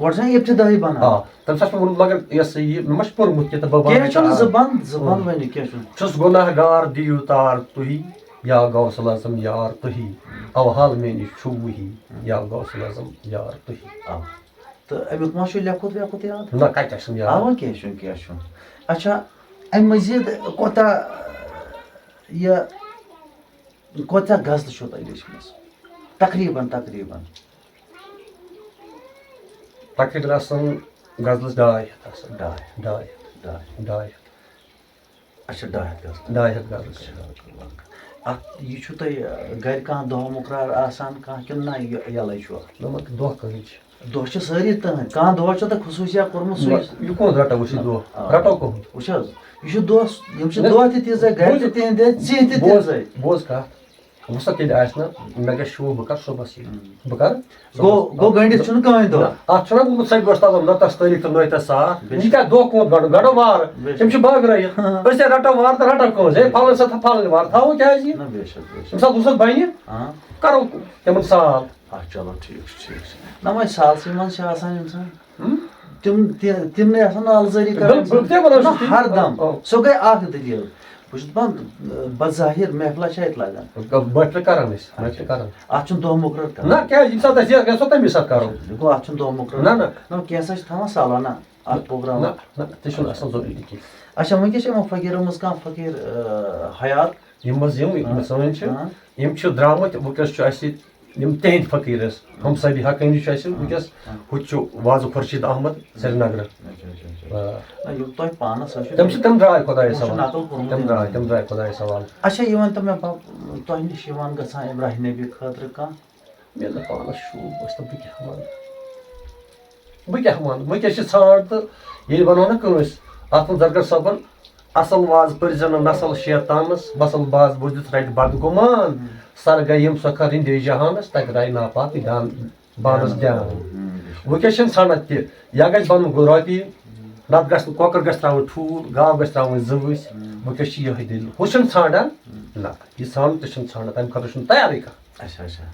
گۄڈٕ چھُنہ ابتداہٕے بنان۔ آ، تَمہِ ساتہٕ چھُ ووٚنمُت، مگر یہِ ہسا یہِ، مےٚ ما چھُ پوٚرمُت کینٛہہ تہٕ بہٕ کینٛہہ چھُنہٕ، زٕ بنٛد، زٕ بنٛد اۭں۔ ؤنِو، کینٛہہ چھُنہٕ۔ چھُس گۄناہ گار دِیِو تار تُہی، یا غوث العظم یار تُہی، اوحال مےٚ نِش چھُو وُہی، یا غوث العظم یار تُہی۔ آ۔ تہٕ اَمیُک ما چھُ لیٚکھُت ویٚکھُت یاد؟ نہ، کَتہِ آسہِ یاد؟ اَوا، کینٛہہ چھُنہٕ، کینٛہہ چھُنہٕ۔ اچھا، اَمہِ مٔزیٖد کوٗتاہ، یہِ، کۭژاہ غزلہٕ چھو تۄہہِ لیچھمٕژ؟ تقریٖباً، تقریٖباً۔ تقریٖباً آسَن غزلَس ڈاے ہَتھ آسَن۔ ڈاے۔ ڈاے ہَتھ۔ ڈاے۔ ڈاے ہَتھ۔ اچھا، ڈاے ہَتھ غزلہٕ۔ ڈاے ہَتھ غزلہٕ۔ اچھا۔ اَتھ، یہِ چھُو تۄہہِ، آ، گَرِ کانٛہہ دۄہ مُقرر آسان کانٛہہ کِنہٕ نہ، یہِ یَلَے چھُو اَتھ؟ نہ، مگر دۄہ کٕہٕنۍ چھِ۔ دۄہ چھِ سٲری تٕہٕنٛدۍ۔ کانٛہہ دۄہ چھُ تۄہہِ خصوٗصی یا کوٚرمُت سُے؟ نہ، یہِ کُس رَٹو أسۍ یہِ دۄہ؟ آ۔ رَٹو کٕہٕنٛدۍ؟ وٕچھ حظ، یہِ چھُ دۄہ، یِم چھِ نہ، دۄہ تہِ تِژَے، گَرِ بوز، تہِ تِہِنٛدۍ، ژِہۍ تہِ بوز، تِژَے۔ بوز کَتھ۔ وۄنۍ سا تیٚلہِ آسہِ نہ، مےٚ گژھِ شوق، بہٕ کَرٕ صُبحَس یہِ۔ ہُم۔ بہٕ کَرٕ گوٚو، صُبحَس۔ گوٚو گٔنٛڈِتھ چھُنہٕ کٕہٕنۍ دۄہ۔ نہ، اَتھ چھُنہ گوٚمُت سَتہِ وۄستادَن دۄہ تَس تٲریٖخ تہٕ نٲے تَس ساتھ۔ بے شک۔ یہِ کیٛاہ دۄہ کوٗت گَنٛڈو؟ گَنٛڈو وار۔ بے شک۔ تِم چھِ باغ رٲیِتھ۔ ہاں۔ أسۍ تہِ رَٹو وار تہٕ رَٹو کٲنٛسہِ۔ ہے، پھَلٲنۍ ساتہٕ تھاو پھَلٲنۍ وار۔ تھاوو کیٛازِ یہِ؟ نہ، بے شک، بے شک۔ ییٚمہِ ساتہٕ وُسَتھ بَنہِ، ہاں۔ کَرو تِمَن سال۔ آ، چلو، ٹھیٖک چھُ، ٹھیٖک چھُ۔ نہ، وۄنۍ سالسٕے منٛز چھِ آسان اِنسان۔ ہُم؟ تِم تہِ، تِمنٕے آسان نالہٕ زٲری کران۔ بِلکُل، تہِ وَنان چھُس نہ، تی۔ ہر دم۔ آ۔ سُہ گٔے اکھ دٔلیٖل۔ بہٕ چھُس دَپان، بظاہر محفلہ چھِ اَتہِ لگان۔ بہٕ تہِ کران أسۍ، بہٕ تہِ کران۔ اَتھ چھُنہٕ دۄہ مُقرر کران۔ نہ، کیٛازِ؟ ییٚمہِ ساتہٕ اَسہِ یَتھ گژھو، تَمی ساتہٕ کرو۔ گوٚو، اَتھ چھُنہٕ دۄہ مُقرر نہ، کران۔ نہ۔ نہ، کینٛہہ سا چھِ تھاوان سالانہ اَتھ پروگرام۔ نہ، نہ، تہِ چھُنہٕ آسان ضروٗری کینٛہہ۔ اچھا، وۄنۍ کیٛاہ چھِ یِمو فقیٖرو منٛز کانٛہہ فقیٖر، آ، حیات؟ یِم حظ یِم، یِم ہاں۔ سٲنۍ چھِ، ہاں۔ یِم چھِ درٛامٕتۍ، وٕنکیٚس چھُ اَسہِ یِم تِہِنٛدۍ فقیٖر ٲسۍ، ہمسایہِ حقٲنی چھُ اَسہِ وٕنکیٚس، ہاں۔ ہُہ تہِ چھُ وازٕ خورشیٖد احمد سرینگرٕ۔ اچھا، اچھا، اچھا۔ آ۔ نہ، یُتھ تۄہہِ پانَس ٲسِو تِم چھِ تِم درٛاے خۄدایَس تِمو چھُ حوالہٕ۔ نقل کوٚرمُت تِم درٛاے، أمۍ۔ تِم درٛاے خۄدایَس حوالہٕ۔ اچھا، یہِ ؤنۍ تو مےٚ، بَب، تۄہہِ نِش یِوان گژھان ابراہیم نبی خٲطرٕ کانٛہہ؟ مےٚ نہٕ پانَس شوٗب اوس تہٕ بہٕ کیٛاہ وَنہٕ؟ بہٕ کیٛاہ وَنہٕ؟ وٕنکیٚس چھِ ژھانٛڈ تہٕ ییٚلہِ وَنو نہ کٲنٛسہِ، اَتھ منٛز زرگر صٲبَن اَصٕل واز پٔرۍ زَن نسل شیطانَس، وَصٕل باز بوٗزِتھ رَٹہِ بد گُمان۔ سَر گٔے یِم سۄکھٕ رِندے جہانَس، تَتہِ راے ناپاک دان بانَس دیان۔ وٕنکیٚس چھِنہٕ ژھانٛڈان تہِ، یا گژھِ بَنُن گُل رۄپیہِ، نَتہٕ گژھِ نہٕ کۄکَر گژھِ ترٛاوٕنۍ ٹھوٗل، گاو گژھِ ترٛاوٕنۍ زٕ ؤسۍ۔ وٕنکیٚس چھِ یِہوٚے دٔلیٖل۔ ہُہ چھِنہٕ ژھانٛڈان، نہ، یہِ ژھانٛڈُن تہِ چھِنہٕ ژھانٛڈان، تَمہِ خٲطرٕ چھُنہٕ تیارٕے کانٛہہ۔ اچھا، اچھا۔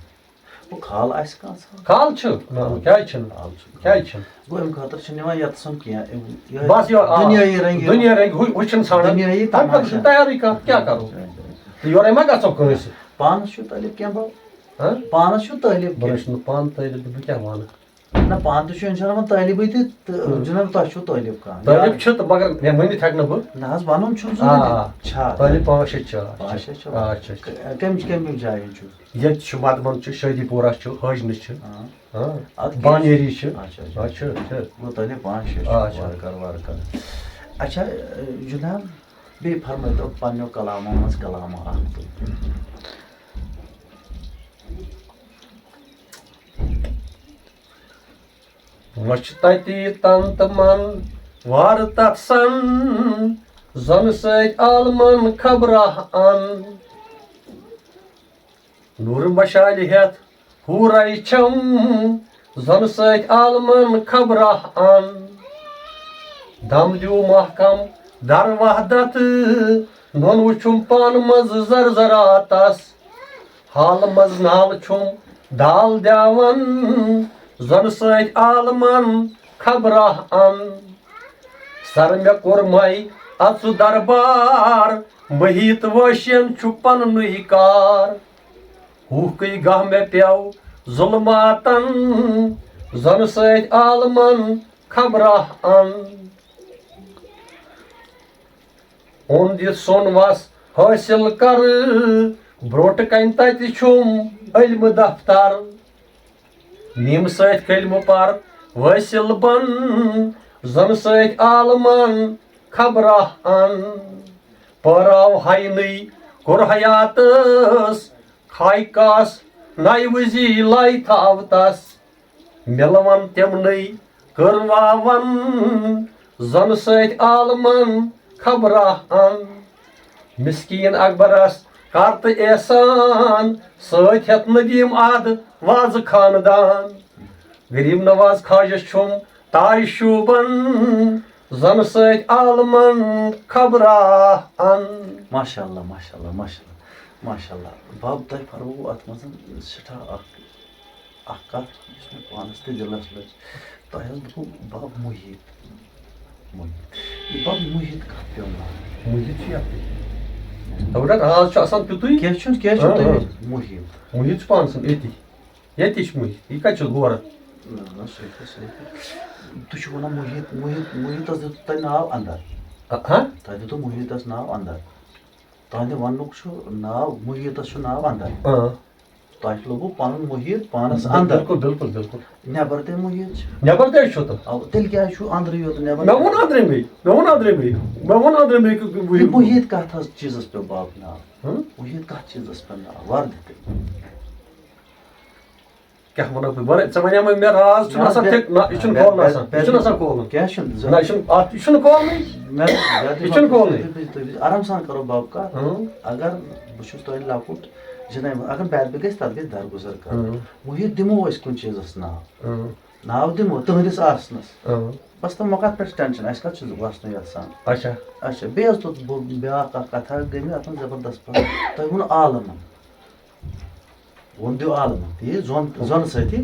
وۄنۍ خال آسہِ کانٛہہ ژھانٛڈ؟ خال چھُ، نہ، وۄنۍ کیٛازِ چھِنہٕ؟ خال چھُ۔ کیٛازِ چھِنہٕ؟ گوٚو، اَمہِ خٲطرٕ چھِنہٕ یِوان یَتَس سُنٛد کینٛہہ، یِم یِہوٚے بَس یہِ، آ، دُنیٲیی رنٛگی۔ دُنیا رنٛگی، ہُہ، ہُہ چھِنہٕ ژھانٛڈان۔ دُنیٲیی تَمہِ خٲطرٕ تماشا۔ چھُنہٕ تیارٕے کانٛہہ، کیٛاہ کَرو؟ تہٕ یورَے ما گژھو کٲنٛسہِ؟ پانَس چھُ طٲلب کینٛہہ بَب؟ ہاں؟ پانَس چھُ طٲلب بہٕ کینٛہہ؟ چھُس نہٕ پانہٕ طٲلب تہٕ بہٕ کیٛاہ وَنہٕ؟ نہ، پانہٕ تہِ چھُ اِنشاء اللہ طٲلبٕے تہِ، تہٕ جِناب، تۄہہِ چھُو طٲلب کانٛہہ؟ طٲلب چھُ تہٕ مگر مےٚ ؤنِتھ ہٮ۪کہٕ نہٕ بہٕ۔ نہ حظ، وَنُن چھُنہٕ آ، ضروٗری۔ آ۔ چھا؟ طٲلب پانٛژھ شےٚ چھِ، آ، پانٛژھ شےٚ چھِ۔ آ، چھِ، چھِ۔ ک-، کَمہِ، کَمہِ، کَمہِ جایہِ ہُنٛد چھُ؟ ییٚتہِ چھُ مدمن چھُ، شٲدی پورہ چھُ، حٲجنہٕ چھِ۔ آ۔ ہاں۔ اَدٕ بانیری کیٛاہ؟ چھِ۔ اچھا، اچھا۔ آ، چھِ، چھِ۔ گوٚو، تۄہہِ چھِ پانٛژھ شےٚ آ، چھِ۔ چھِ۔ وارٕ کارٕ، وارٕ کارٕ۔ اچھا، اَ، جِناب، بیٚیہِ فرمٲیتو پنٛنیو کلامو منٛز کلامہ اَکھ تہٕ۔ مۄچھِ تَتی تَن تہٕ مَن وارٕ تَتھ سَن، زَنہٕ سۭتۍ عالمَن خبراہ اَن۔ نوٗرٕ مشالہِ ہٮ۪تھ حورے چھم، زن سۭتۍ عالمن خبراہ ان۔ دم دیو محکم در وحدت، نۄن وُچھم پان منٛز زرزراتس۔ حال منٛز نال چھم دال دیاون، زن سۭتۍ عالمن خبراہ ان۔ سر مےٚ کوٚر مے اژٕ دربار، محیط وٲشین چھُ پننُے کار۔ ہوٗکھٕے گاہ مےٚ پیوٚو ظُلماتن، زۄنہٕ سۭتۍ عالمن خبراہ اَن۔ اوٚن دِتھ سۄن وس حٲصِل کرٕ، برٛونٛٹہٕ کنہِ تتہِ چھُم علمہٕ دفتر۔ میٖمہٕ سۭتۍ کلمہٕ پر وٲصِل بن، زۄنہٕ سۭتۍ عالمن خبراہ اَن۔ پٲراو ہینٕے کوٚر حیاتس، کھاے کاس نَیہِ وِزِ لَے تھاو تَس۔ مِلوَن تِمنٕے کٔر واوَن، زَن سۭتۍ عالمَن خبراہ اَن۔ مِسکیٖن اکبرَس کر تہٕ احسان، سۭتۍ ہٮ۪تھ ندیٖم اَدٕ وازٕ خاندان۔ غریٖب نواز خواجَس چھُم تاج شوٗبن، زن سۭتۍ عالمن خبراہ ان۔ ماشاء اللہ، ماشاء اللہ، ماشاء اللہ، ماشاء اللہ۔ بب، تۄہہِ فرمووُ اتھ منٛز سٮ۪ٹھاہ اکھ، اکھ کتھ، یُس مےٚ پانس تہِ دِلس لٔج۔ تۄہہِ حظ دوٚپوُ بب محیط، محیط۔ یہِ بب محیط کتھ پیوٚو ناو؟ محیط چھُ یتھ۔ تَوے راز چھُ آسان تیُتُے۔ کینٛہہ چھُنہٕ، کینٛہہ چھُنہٕ، اۭں، تُہۍ اۭں۔ ؤنِو۔ محیط چھُ پانہٕ سُنٛد أتی۔ ییٚتی چھُ مُہِج۔ یہِ کَتہِ چھُ ہورٕ؟ نہ، نہ، صحیح، صحیح۔ تُہۍ چھِو وَنان محیط، محیط، محیطَس دیُت تۄہہِ ناو اَندَر۔ آ، ہا؟ تۄہہِ دیُتوُ محیطَس ناو اَندَر۔ تُہٕنٛدِ وَننُک چھُ ناو، محیطَس چھُ ناو اَندَر۔ آ۔ تۄہہِ لوٚگوُ پَنُن محیط پانَس اَندَر۔ بِلکُل، بِلکُل، بِلکُل۔ نٮ۪بَر تہِ محیط چھُ۔ نٮ۪بَر تہِ چھُ تہٕ۔ اَوٕ تیٚلہِ کیٛازِ چھُو أنٛدرٕ یوت نٮ۪بَر؟ مےٚ ووٚن أنٛدرِمٕے، مےٚ ووٚن أنٛدرِمٕے، مےٚ ووٚن أنٛدرِمٕے کہِ بہٕ یہِ یِمہٕ۔ محیط کَتھ حظ چیٖزَس پیوٚو باب ناو؟ ہٕم؟ محیط کَتھ چیٖزَس پیوٚو ناو؟ وَردِ تہِ۔ کیٛاہ وَنو بہٕ؟ وَلہٕ، ژےٚ وَنیٛامَے مےٚ راز چھُنہٕ نہ، آسان بے-، ٹھیک-، نہ، یہِ چھُنہٕ بے-، کھولنہٕ بے-، آسان، یہِ بے-، چھُنہٕ آسان کھولُن۔ کینٛہہ چھُنہٕ، نہ، یہِ چھُنہٕ، اَتھ، یہِ چھُنہٕ کھولنٕے۔ مےٚ، مےٚ یہِ چھُنہٕ کھولنٕے۔ تُہۍ، تُہۍ، تُہۍ، آرام سان کَرو باب کَتھ۔ اۭں۔ اگر بہٕ چھُس تۄہہِ لۄکُٹ، جِناب، اگر بید بہٕ گژھِ، تَتھ گژھِ درگُزر کَرُن۔ اۭں۔ وۄنۍ یہِ دِمو أسۍ کُنہِ چیٖزَس ناو۔ اۭں۔ ناو دِمو تُہٕنٛدِس آسنَس۔ اۭں۔ بَس تہٕ مۄکَل پٮ۪ٹھ ٹٮ۪نشَن، اَسہِ کَتھ چھُ وَسنُے یَژھان۔ اچھا۔ اچھا، بیٚیہِ حظ توٚت بوٚڑ بیٛاکھ اَکھ کَتھا گٔے مےٚ اَتھ منٛز زبردست پَہَم۔ تۄہہِ ووٚنوُ عالمَن۔ ووٚن دیو عالمَن، یہِ زوٚن، زوٚنہٕ سۭتی،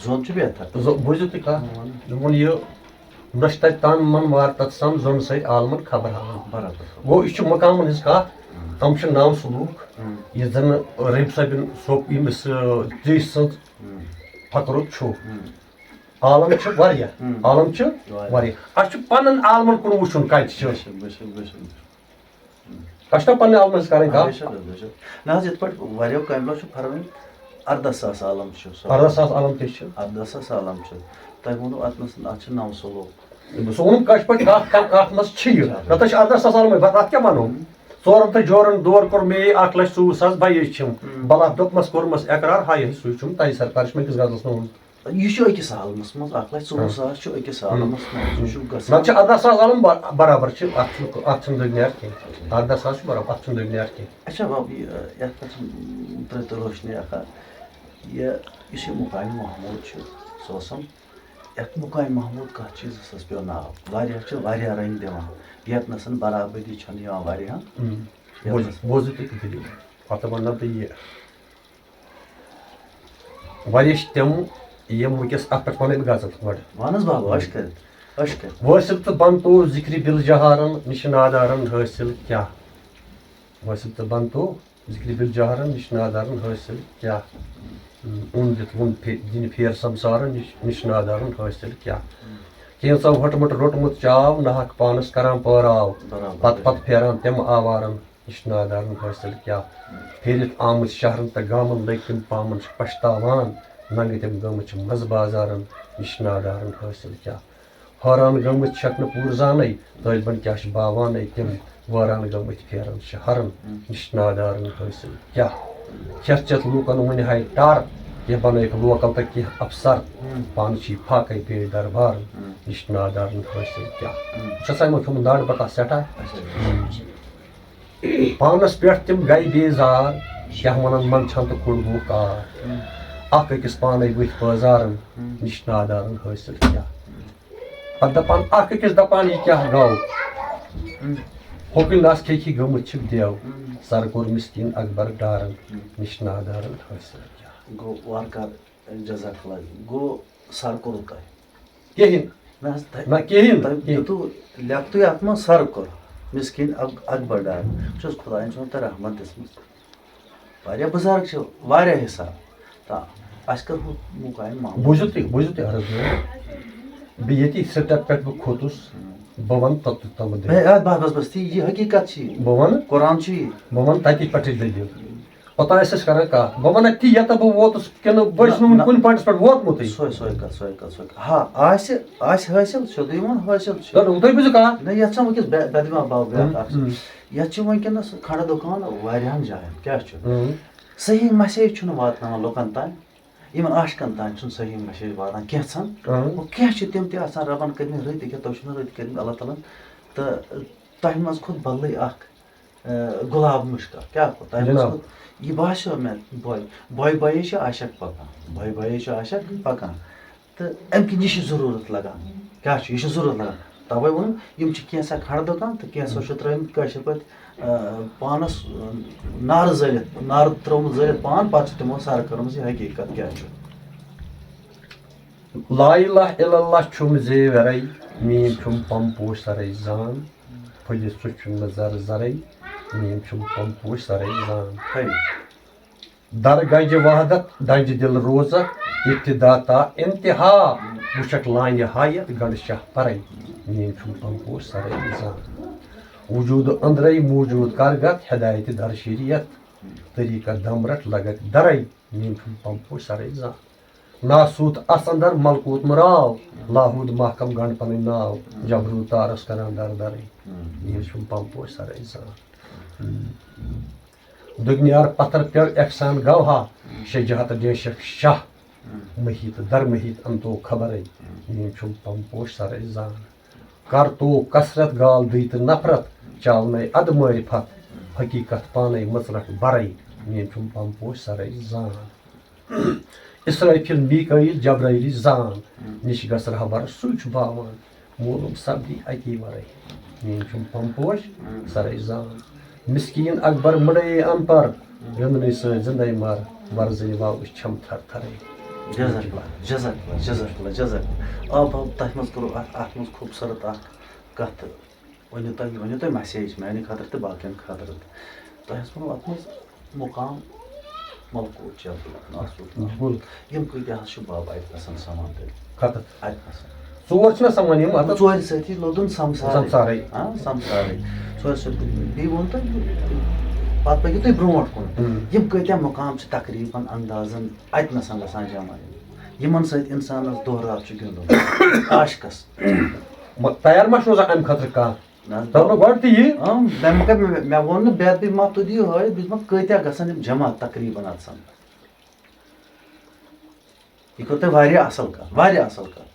زوٚن چھُ بہتر۔ زو-، بوٗزِو تُہۍ کَتھ؟ وَن۔ مےٚ ووٚن یہِ، نۄشہِ تَتہِ تَن من وار تَتھ سَم زوٚن سۭتۍ عالمَن خبر ہاوان۔ برابر۔ گوٚو، یہِ چھُ مُقامَن ہٕنٛز کَتھ۔ ہم۔ تِم چھِ نَو سلوٗک، ہم۔ یُس زَن رٔبۍ صٲبِن سوٚپ ییٚمِس، آ، زِٹھۍ سٕنٛز ہم۔ فقرُک چھُ۔ ہم۔ عالم چھِ واریاہ، ہم۔ عالم چھِ واریاہ۔ واریاہ۔ اَسہِ چھُ پَنُن عالمَن کُن وٕچھُن کَتہِ چھِ۔ بے شک، بے شک، بے شک۔ اَسہِ چھُنہ پننہِ عالمہٕ ہٕنٛز کَرٕنۍ آ، کَتھ؟ بے شک حظ، بے شک۔ نہ حظ، یِتھ پٲٹھۍ واریاہو کامہِ چھُ فرمٲومٕتۍ، اَرداہ ساس عالم چھُ سُہ۔ اَرداہ ساس عالم تہِ چھِ۔ اَرداہ ساس عالم چھِ۔ تۄہہِ ووٚنوُ اَتھ منٛز، اَتھ چھِ نَو سُہ لوٚگ۔ سُہ ووٚنُم کٲشِر پٲٹھۍ، کَتھ کَم، کَتھ منٛز چھِ یہِ؟ اچھا۔ نَتہٕ چھِ اَرداہ ساس عالمٕے، پَتہٕ اَتھ کیٛاہ وَنو؟ ژورَن تہٕ جورَن دور کوٚر مے، اَکھ لَچھ ژوٚوُہ ساس بَیے چھِم۔ ہُم۔ بَلاہ دوٚپمَس کوٚرمَس اقرار، ہایے سُے چھُم تۄہہِ سرکار، چھُ مےٚ أکِس غزلَس منٛز ووٚنمُت۔ یہِ چھُ أکِس عالمَس منٛز، اَکھ لَچھ ژوٚوُہ ساس چھُ أکِس عالمَس منٛز، یہِ چھُ گژھان۔ نَتہٕ چھِ اَرداہ ساس عالم بر-، برابر چھِ، اَتھ چھُنہٕ، اَتھ چھُنہٕ درمیار کینٛہہ۔ اَرداہ ساس چھُ برابر، اَتھ چھُنہٕ درمیار کینٛہہ۔ اچھا، بَب، یہِ، یَتھ پٮ۪ٹھ چھُم ترٛٲوِتھ روشنی اَکھ اَکھ۔ یہِ، یُس یہِ مُقامِ محموٗد چھُ، سُہ اوسُم، یَتھ مُقامِ محموٗد کَتھ چیٖزَس حظ پیوٚو ناو؟ واریاہ چھِ واریاہ رٔنٛگۍ دِوان، یَتھ نَسَن برابٔدی چھَنہٕ یِوان واریاہَن۔ اۭں۔ یَتھ بوٗزِو، نَسَن بوٗزِو تُہۍ تہِ دٔلیٖل۔ پَتہٕ وَنہٕ بہٕ یہِ۔ واریاہ چھِ تِم، یِم وٕنکیٚس اَتھ پٮ۪ٹھ وَنَے بہٕ غزل گۄڈٕ۔ وَن حظ بابا، عٲش کٔرِتھ، عٲش کٔرِتھ۔ وٲصِل تہٕ بنتو ذِکرِ بِل جہارَن نِش نادارَن حٲصِل کیٛاہ؟ وٲصِل تہٕ بنتو ذِکرِ بِل جہارَن نِش نادارَن حٲصِل کیٛاہ؟ اوٚن دِتھ ووٚن پھِ-، دِنہِ پھیر سمسارَن نِش، نِش نادارَن حٲصِل کیٛاہ؟ کینٛژھو ہوٚٹمُت روٚٹمُت چاو، ناحق پانَس کران پٲراو۔ برابر۔ پتہٕ پتہٕ پھیران تِم آوارَن نِش نادارَن حٲصِل کیٛاہ؟ پھیٖرِتھ آمٕتۍ شہرَن تہٕ گامَن لٔگۍ تِم پامَن چھِ پَشتاوان۔ ننٛگہٕ تِم گٔمٕتۍ چھِ منٛزٕ بازارَن نِش نادارَن حٲصِل کیٛاہ؟ حٲران گٔمٕتۍ چھَکھ نہٕ پوٗرٕ زانَے، طٲلبَن کیٛاہ چھِ باوانَے تِم وٲران گٔمٕتۍ پھیران شہرَن نِش نادارَن حٲصِل کیٛاہ؟ کھٮ۪تھ چٮ۪تھ لوٗکَن وٕنہِ ہاے ٹَر، کینٛہہ بَنٲیِکھ لوکَل تہٕ کینٛہہ اَفسَر۔ پانہٕ چھی فاقَے پیش دربارَن نِش نادارَن حٲصِل کیٛاہ؟ چھَسا یِمو کھیوٚمُت دَنٛڈ بَکار سٮ۪ٹھاہ؟ پانَس پٮ۪ٹھ تِم گٔے بیزار، کیٛاہ وَنَن منٛدچھان تہٕ کوٚڑ گوٚو کار۔ اَکھ أکِس پانَے ؤتھۍ بازارَن نِش نادارَن حٲصِل کیٛاہ؟ پَتہٕ دَپان اَکھ أکِس دَپان یہِ کیٛاہ گوٚو؟ ہوکُن نَس کھیٚکھی گٔمٕتۍ چھِکھ دیو، سَر کوٚر مِسکیٖن اکبر ڈارَن نِش نادارَن حٲصِل کیٛاہ؟ گوٚو وارٕ کارٕ، جزاک اللہ، گوٚو سَر کوٚرُو تۄہہِ؟ کِہیٖنۍ۔ نہ حظ، تۄہہِ، نہ، کِہیٖنۍ، تۄہہِ کِہیٖنۍ۔ دیُتوُ، لیٚکھتُے اَتھ منٛز سَر کوٚر، مِسکیٖن اَک-، اکبر ڈار۔ بہٕ چھُس خۄدایَن چھُ تۄہہِ رحمت دِژمٕژ۔ واریاہ بُزرگ چھِ، واریاہ حِساب۔ تہٕ اَسہِ کٔر ہُہ مُقام محمد۔ بوٗزِو تُہۍ، بوٗزِو تُہۍ عرض میون۔ بہٕ ییٚتی سِٹَپ پٮ۪ٹھ بہٕ کھوٚتُس، بہٕ وَنہٕ تَتھ تَتھ تام دٔلیٖل۔ ہے، اَدٕ بَس، بَس، بَس، تی، یہِ حقیٖقت چھِ یہِ۔ بہٕ وَنہٕ۔ قرآن چھُ یہِ۔ بہٕ وَنہٕ تَتی پٮ۪ٹھٕے دٔلیٖل۔ اوٚتام ٲسۍ أسۍ کران کَتھ۔ بہٕ وَنہٕ تی، یَتھ بہٕ ووتُس، کِنہٕ بہٕ چھُس نہٕ نہ، وُنہِ نہ۔ کُنہِ پوینٹَس پٮ۪ٹھ ووتمُتٕے۔ سۄے، سۄے کَتھ، سۄے کَتھ، سۄے کَتھ۔ ہا، آسہِ، آسہِ حٲصِل، سیوٚدُے وَن حٲصِل چھُ۔ نہ، نہ، تُہۍ بوٗزِو کَتھ۔ نہ، یَتھ چھَنہٕ وٕنکیٚس بے-، بدِ ما باو بیٛاکھ ہُم، اَکھ۔ ہُم۔ یَتھ چھِ وٕنکیٚنَس کھَنٛڈٕ دُکان واریاہَن جایَن۔ کیٛاہ چھُ؟ ہُم۔ صحیح message چھُنہٕ واتناوان لُکَن تام۔ یِمَن عاشقَن تام چھُنہٕ صحیح message واتان کینٛژھَن۔ ہُم۔ وۄنۍ کینٛہہ چھِ تِم تہِ آسان رَبَن کٔرمٕتۍ رٕتۍ، ییٚکیٛاہ تۄہہِ چھُو نہٕ رٕتۍ کٔرمٕتۍ اللہ تعالیٰ ہَن۔ تہٕ تۄہہِ منٛز کھوٚت بدلٕے اَکھ آ، گۄلاب مُشکا، کیٛاہ گوٚو؟ تۄہہِ منٛز جِناب۔ گوٚو، یہِ باسیٚو مےٚ، بۄے، بۄے بۄیے چھِ عاشق پَکان، بۄے بۄیے چھِ عاشق پَکان۔ تہٕ اَمہِ کِنۍ یہِ چھِ ضروٗرت لَگان۔ کیٛاہ چھُ؟ یہِ چھِ ضروٗرت لَگان۔ تَوَے ووٚنُم، یِم چھِ کینٛژھا کھَنٛڈٕ دُکان تہٕ کینٛژھا چھُ ترٛٲومٕتۍ کٲشِر پٲٹھۍ، آ، پانَس، آ، نارٕ زٲلِتھ، نارٕ ترٛٲومٕژ زٲلِتھ پان، پَتہٕ چھِ تِمو سَر کٔرمٕژ یہِ حقیٖقت کیٛاہ چھُ۔ لا الہ الا اللہ چھُم زیورے، میٖم چھُم پمپوش سرے زان۔ پھٔلِس سُہ چھُم نہٕ زر زرے، میٖم چھُم پمپوش سرے زان۔ ہے۔ در گنج وحدت دنج دل روزہ، ابتدا تا انتہا۔ وٕچھکھ لانہِ ہایت گنڈ شاہ پرے، میٖم چھُم پمپوش سرے زان۔ وجود اندرے موجود کرگت ہدایت در شریعت، طریقت دم رٹ لگت درے، میٖم چھُم پمپوش سرے زان۔ ناسوت اَس اندر ملکوت مراو، لاہوت محکم گنڈ پنٕنۍ ناو، جبروت تارس کران در درٕے۔ یہِ چھُم پمپوش سرے زان۔ دُگنیار پتھر پیو احسان گوہا، شجاعت ڈیشک شاہ، محیط در محیط انتو خبرے۔ یہِ چھُم پمپوش سرے زان۔ کر تو کثرت گال دٕے تہٕ نفرت، چاونَے اَدٕ معرفت، حقیقت پانَے مٕژرَٹھ بَرَے، میٖم چھُم پمپوش سرے زان۔ اسرافیل میکائیل جبرائیلٕچ زان، نِش گژھ رہبر سُے چھُ باوان، معلوم سپدی اَکی وَرَے، میٖم چھُم پمپوش سرے زان۔ مسکیٖن اکبر مٕڑے اَن پَر، رِنٛدنٕے سۭتۍ زِندَے مَر، وَرزٕنۍ واو أسۍ چھَم تھر تھرے، جزاک اللہ، جزاک اللہ، جزاک اللہ، جزاک اللہ۔ آ، بہٕ، تۄہہِ منٛز کوٚرُو اَتھ، اَتھ منٛز خوٗبصوٗرت اَکھ کَتھ۔ ؤنِو تۄہہِ، ؤنِو تُہۍ message میٛانہِ خٲطرٕ تہٕ باقیَن خٲطرٕ تہِ۔ تۄہہِ ٲسۍ ووٚنمُت اَتھ منٛز مُقام ملکوٗت چھِ اَتھ ناسوٗت۔ بِلکُل۔ یِم کۭتیٛاہ حظ چھِ بَب اَتہِ نَسَن سَمان تیٚلہِ؟ کَتَتھ؟ اَتہِ نَسَن۔ ژور چھِنہ سَمان یِم اَتَتھ؟ ژورِ سۭتی لوٚدُن سَمسارٕے۔ سَمسارٕے۔ ہاں، سَمسارٕے۔ ژورِ سۭتی۔ بیٚیہِ ووٚن تۄہہِ، پَتہٕ پٔکِو تُہۍ برونٛٹھ کُن۔ ہُم۔ یِم کۭتیٛاہ مُقام چھِ تقریٖباً اندازاً اَتہِ نَسَن گژھان جمع یِم؟ یِمَن سۭتۍ اِنسانَس دۄہ راتھ چھُ گِنٛدُن۔ عاشقَس۔ مہ-، تیار ما چھُ روزان اَمہِ خٲطرٕ کانٛہہ؟ نہ حظ۔ دَپُن گۄڈٕ تہِ یی۔ اۭں، مےٚ مگر مےٚ، مےٚ ووٚن نہٕ بے ادبی مہ تُدی ہٲوِتھ، بہٕ چھُس دَپان کۭتیٛاہ گژھن یِم جمع تقریٖباً اَتھ سَمکھ۔ یہِ کٔر تۄہہِ واریاہ اَصٕل کَتھ، واریاہ اَصٕل کَتھ۔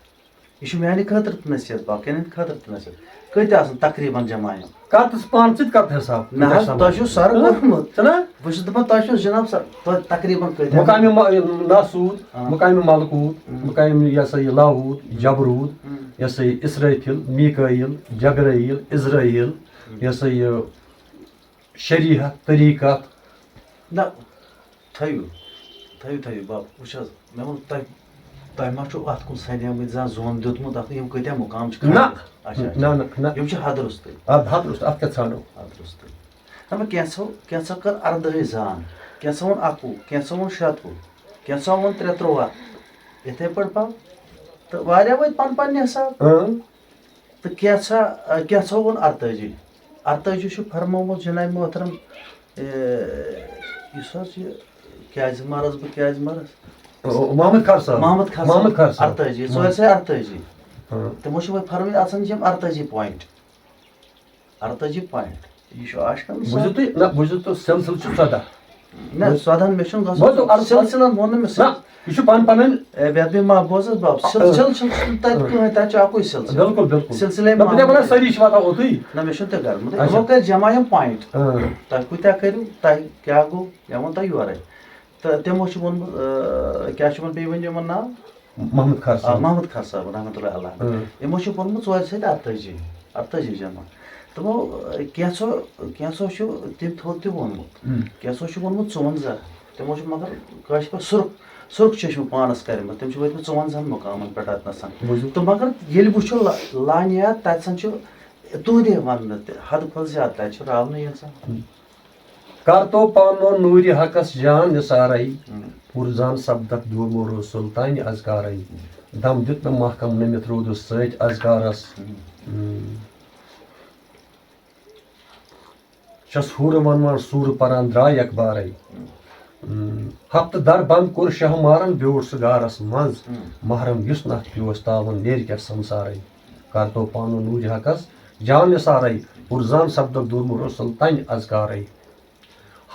یہِ چھُ میٛانہِ خٲطرٕ تہِ نصیٖحت، باقیَن ہٕنٛدِ خٲطرٕ تہِ نصیٖحت۔ کۭتیٛاہ آسَن تقریٖباً جمع یِم؟ کَر تہٕ پانہٕ ژٕ تہِ کَر تہٕ حِساب، نہ کۭتیٛاہ حظ، سَمکھ؟ تۄہہِ چھُو سَر کوٚرمُت۔ چھُنہ؟ بہٕ چھُس دَپان، تۄہہِ چھُو جِناب سَر، توتہِ تقریٖباً کۭتیٛاہ؟ مُقامِ ما-، ناسوٗد، اۭں۔ مُقامِ ملکوٗت، اۭں۔ مُقامِ یہِ ہسا یہِ لاہوٗد، اۭں۔ جبروٗت، اۭں۔ یہِ ہسا یہِ اسرافیل، میکائیل، جبرائیل، عزرائیل، اۭں۔ یہِ ہسا یہِ شریعت، طریٖقت۔ نہ، تھٲیِو، تھٲیِو، تھٲیِو، بَب، وٕچھ حظ، مےٚ ووٚن تۄہہِ، تۄہہِ ما چھُو اَتھ کُن سَنیمٕتۍ زانٛہہ زوٚن دیُتمُت اَتھ، یِم کۭتیٛاہ مُقام چھِ نہ۔ خٲلی؟ اچھا، اچھا۔ نہ، نہ، نہ۔ یِم چھِ حد روٚستُے۔ اَدٕ حد روٚستُے، اَتھ کیٛاہ ژھانٛڈو؟ حد روٚستُے۔ نہ، مےٚ کینٛژھو، کینٛژھو کٔر اَردٲہِم زان، کینٛژھو ووٚن اَکوُہ، کینٛژھو ووٚن شَتوُہ، کینٛژھو ووٚن ترٛےٚ تُرٛواہ۔ یِتھَے پٲٹھۍ پَو۔ تہٕ واریاہ وٲتۍ پَن پَننہِ حِساب۔ اۭں۔ تہٕ کینٛژھا، آ، کینٛژھو ووٚن اَرتٲجی۔ اَرتٲجی چھُ فرمومُت جناب محترم، اے، یُس حظ یہِ، کیٛازِ مَرَس بہٕ، کیٛازِ مَرَس؟ او، محمد خر صٲب۔ محمد خر صٲب۔ محمد خر صٲب۔ اَرتٲجی، ژورِ سَے اَرتٲجی۔ ہاں۔ تِمو چھِ وۄنۍ فرمٲومٕتۍ، اَتھ چھِ یِم اَرتٲجی point۔ اَرتٲجی point۔ یہِ چھُ عاشقَن بوٗزِو تُہۍ، نہ، بوٗزِو تُہۍ، سِلسِلہٕ چھُ ژۄداہ۔ نہ، ژۄدہَن مےٚ چھُنہٕ گژھُن۔ وۄنۍ گوٚو عرض، سِلسِلَن ووٚن نہٕ مےٚ نہ، سِلسِلہٕ۔ یہِ چھُ پَن پَنٕنۍ۔ اے، بے ادبی ما بوز حظ بَب، سِل-، اۭں۔ سِلسِلہٕ چھُنہٕ تَتہِ اۭں۔ کٕہٕنۍ، تَتہِ چھُ اَکُے سِلسِلہٕ۔ بِلکُل، بِلکُل۔ سِلسِلَے نہ، بہٕ دَپہٕ وَنان، محمد۔ سٲری چھِ واتان اوٚتُے۔ نہ، مےٚ چھُنہٕ تہِ کَرُن۔ اچھا۔ یِمو کَرِ جمع یِم point۔ اۭں۔ تۄہہِ کۭتیٛاہ کٔرِو، تۄہہِ کیٛاہ گوٚو، مےٚ ووٚن تۄہہِ یورَے۔ تہٕ تِمو چھُ ووٚنمُت، اۭں، کیٛاہ چھُ یِمَن بیٚیہِ ؤنِو یِمَن ناو؟ محمد خر آ، صٲب۔ محمد خر صٲب، رحمتہ اللہ علیہ۔ اۭں۔ یِمو چھُ پوٚرمُت ژورِ سۭتۍ اَرتٲجی، اَرتٲجی جمع۔ تِمو، اۭں، کینٛژھو، کینٛژھو چھُ تٔمۍ تھوٚد تہِ ووٚنمُت۔ اۭں۔ کینٛژھو چھُ ووٚنمُت ژُوَنزاہ۔ تِمو چھُ مگر کٲشِر پٲٹھۍ سُرُخ، سُرُخ چشمہٕ پانَس کَرِمَژٕ۔ تِم چھِ وٲتمٕتۍ ژُوَنزاہَن مُقامَن پٮ۪ٹھ اَتنَسَن۔ بوٗزِو۔ تہٕ مگر ییٚلہِ وٕچھو لا-، لانیات، تَتہِ سَن چھُ توٗرے وَننہٕ تہِ حدٕ کھۄتہٕ زیادٕ، تَتہِ چھُ راونٕے یٲژَن۔ اۭں۔ کر تو پانو نوٗرِ حقس جان نثارے۔ ہم۔ پُرزان سپدکھ دوٗرمو رسول تانہِ اذکارے۔ ہم۔ دم دیُت مےٚ محکم نٔمِتھ روٗدُس سۭتۍ اذکارس۔ ہم۔ ہم۔ چھَس حورٕ وَنوان سوٗرٕ پران درٛاے اخبارے۔ ہم۔ ہم۔ ہفتہٕ در بنٛد کوٚر شاہ مارن بیوٗٹھ سُہ غارس منٛز۔ ہم۔ محرم یُس نہٕ اَتھ پیوس تاوُن نیرِ کیٛاہ سمسارے۔ کر تو پانو نوٗرِ حقس جان نثارے، پُرزان سپدکھ دوٗرمُت رسول تنہِ اذکارے۔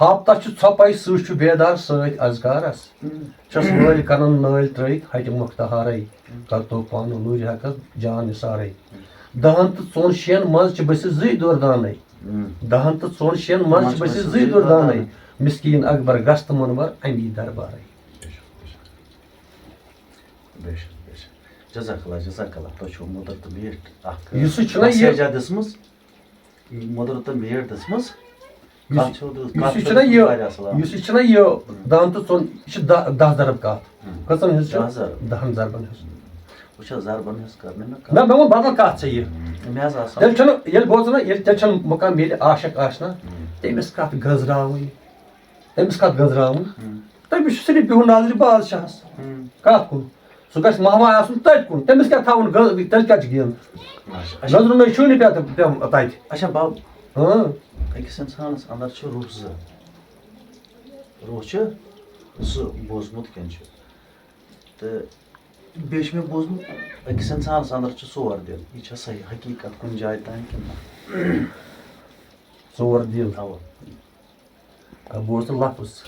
ہاپتس چھُ ژھۄپے سٕہہ چھُ بیدار سۭتۍ اذکارس۔ ہم۔ چھَس وٲلۍ کنن نٲلۍ ترٲوِتھ ہٹہِ مۄختہارے۔ ہم۔ کر تو پانو نوٗرِ حقس جان نثارے۔ ہم۔ دہن تہٕ ژۄن شٮ۪ن منٛز چھِ بٔسِتھ زٕے دُردانے۔ ہم۔ دہن تہٕ ژۄن شٮ۪ن منٛز چھِ بٔسِتھ زٕے دُردانے۔ مسکیٖن اکبر گژھ تہٕ منور امی دربارے۔ بے شک، بے شک۔ بے شک، بے شک۔ جزاک اللہ، جزاک اللہ۔ تۄہہِ چھُو مٔدٕر تہٕ میٖٹھ اکھ یُس یہِ چھُنہ یہِ message دِژمٕژ۔ مٔدٕر تہٕ میٖٹھ دِژمٕژ۔ یُس کَتھ چھو دِژ-، یُس کَتھ یہِ چھو چھُنہ دِژمٕژ یہِ، واریاہَس علاقَس۔ یُس یہِ چھُنہ یہِ، ہُم۔ دَہَن تہٕ ژۄن، یہِ چھِ دَہ، دَہ ضرب کَتھ۔ ہُم۔ کٔژَن ہٕنٛز چھِ؟ دَہ ضرب۔ دَہَن ضربَن ہٕنٛز۔ وٕچھ حظ، ضربَن ہٕنٛز کٔر نہٕ مےٚ کَتھ۔ نہ، مےٚ ووٚن بدل کَتھ ژےٚ یہِ۔ ہُم۔ مےٚ حظ آسان۔ تیٚلہِ چھُنہٕ، ییٚلہِ بوزُن نہ، ییٚلہِ، تیٚلہِ چھَنہٕ مُقام، ییٚلہِ عاشق آسہِ نہ، ہُم۔ تٔمِس کَتھ گٔنٛزراوٕنۍ؟ تٔمِس کَتھ گٔنٛزراوُن؟ ہُم۔ تٔمِس چھُ صرف بِہُن نظرِ بازشاہَس۔ ہُم۔ کَتھ کُن؟ سُہ گژھِ ماہوا آسُن تٔتھۍ کُن۔ تٔمِس کیٛاہ تھاوُن گٔ-، تیٚلہِ کیٛاہ چھِ گِنٛد؟ اچھا، اچھا۔ نظرُن نَے چھُے نہٕ پٮ۪تھ-، پٮ۪وان تَتہِ۔ اچھا، بَب، ہاں۔ أکِس اِنسانَس اَندَر چھُ روح زٕ۔ روح چھُ زٕ بوٗزمُت کِنہٕ چھُ؟ تہٕ بیٚیہِ چھُ مےٚ بوٗزمُت، أکِس اِنسانَس اَندَر چھُ ژور دِل۔ یہِ چھا صحیح حقیٖقت کُنہِ جایہِ تام کِنہٕ نہ؟ ژور دِل۔ اَوا۔ آ، بوز تہٕ لفظ۔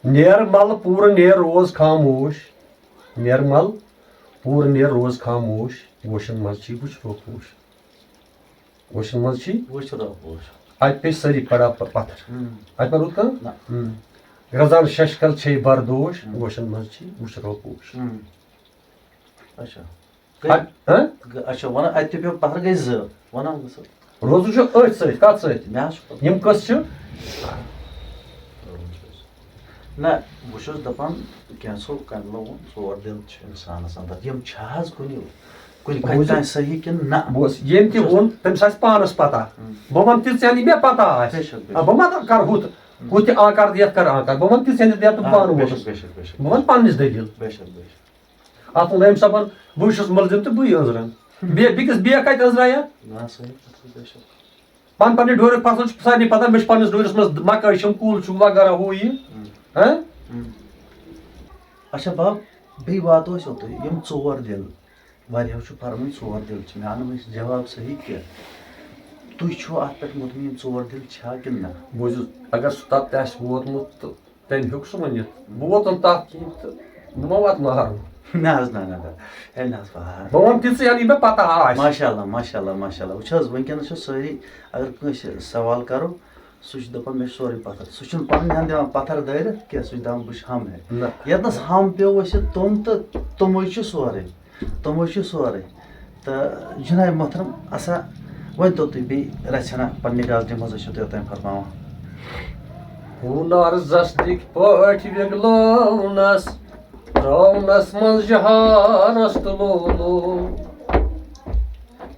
نیر مل پوٗرٕ نیر روز خاموش۔ نیر مل پوٗرٕ نیر روز خاموش۔ گوشن منٛز چھی وٕچھ روپوش۔ گوشن منٛز چھی وٕچھ روپوش۔ اَتہِ پیٚیہِ سٲری پڑا پ-، پتھر۔ ہم۔ اَتہِ ما روٗد کانٛہہ؟ نہ۔ ہم۔ رزان ششکل چھے بردوش۔ ہم۔ گوشن منٛز چھی وٕچھ روپوش۔ ہم۔ اچھا۔ گٔے، اَ-، ہہ؟ گٔے، اچھا، وَنان اَتہِ تہِ پیوٚو پَتھر گٔے زٕ۔ وَنان گٔژھو۔ روزُن چھُ أتھۍ سۭتۍ، کَتھ سۭتۍ؟ مےٚ حظ چھُ پَتہ۔ یِم کٔژ چھِ؟ نہ، بہٕ چھُس دَپان، کینٛژھو کَمہِ لوگُن ژور دِل چھِ اِنسانَس اَندَر۔ یِم چھِ حظ کُنہِ، کُنہِ کَتہِ بوٗزِو۔ تام صحیح کِنہٕ نہ؟ بوز، ییٚمۍ تہِ ووٚن، تٔمِس آسہِ پانَس پَتہ۔ ہُم۔ بہٕ وَنہٕ تہِ ژےٚ نہٕ مےٚ پَتہ آسہِ۔ بے شک، بے آ، شک۔ بہٕ ما کَرٕ ہُتھ، ہُم۔ ہُتھ تہِ آ کَر دِتھ کَرٕ آ کَر۔ بہٕ وَنہٕ تہِ ژےٚ نہٕ دِتھ آ، پانہٕ بے ووتُس۔ شک، بے شک، بے شک۔ بہٕ وَنہٕ پَنٕنِس دٔلیٖل۔ بے شک، بے شک۔ اَتھ ووٚن أمۍ صٲبَن، بٕے چھُس مُلزِم تہٕ بٕے أنٛزراوٕ۔ بیٚیہِ بیٚکِس بیٚیہِ کَتہِ أنٛزراوٕ؟ نہ، صحیح کَتھ چھِ، بے شک۔ پَن پَنٕنہِ ڈورِ فصل چھُ سارنٕے پَتہ، مےٚ چھُ پَنٕنِس ڈورِس منٛز مَکٲے چھِم، کُل چھُ وغیرہ ہُہ یہِ۔ ہُم۔ ہہ؟ ہُم۔ اچھا بَب، بیٚیہِ واتو أسۍ اوٚتُے، یِم ژور دِل، واریاہو چھُ فرمٲومٕتۍ ژور دِل چھِ، مےٚ آو نہٕ وٕنہِ جواب صحیح کینٛہہ۔ تُہۍ چھِو اَتھ پٮ۪ٹھ مطمئن ژور دِل چھا کِنہٕ نہ؟ بوٗزِو، اگر سُہ تَتھ تہِ آسہِ ووتمُت تہٕ تٔمۍ ہیوٚک سُہ ؤنِتھ، بہٕ ووتُن تَتھ کِہیٖنۍ تہٕ بہٕ ما واتہٕ نارٕ۔ نہ حظ، نہ، نہ، نہ۔ ہے، نہ حظ، بہٕ ہا-، بہٕ وَنہٕ تِژٕے ہَن، یہِ مےٚ پَتہ آسہِ۔ ماشاء اللہ، ماشاء اللہ، ماشاء اللہ۔ وٕچھ حظ، وٕنکیٚنَس چھِ سٲری، اگر کٲنٛسہِ سوال کَرو، سُہ چھُ دَپان، "مےٚ چھُ سورُے پَتھر۔" سُہ چھُنہٕ پَنٕنۍ ہَن دِوان پَتھر دٲرِتھ کینٛہہ، سُہ چھُ دَپان، "بہٕ چھُس ہَم ہے۔" نہ۔ ییٚتنَس ہَم پیوٚو ؤسِتھ، تِم تہٕ تِمَے چھِ سورُے۔ تِمَے چھِ سورُے۔ تہٕ جناب محترم، اَسا ؤنۍ تو تُہۍ بیٚیہِ رَژھِ ہنا پننہِ غزلہِ منٛز ٲسِو تُہۍ اوٚتام فرماوان۔ ہُنر زسدٕکۍ پٲٹھۍ وِگلٲونس، ترٲونس منٛز جہارس تہٕ لولو۔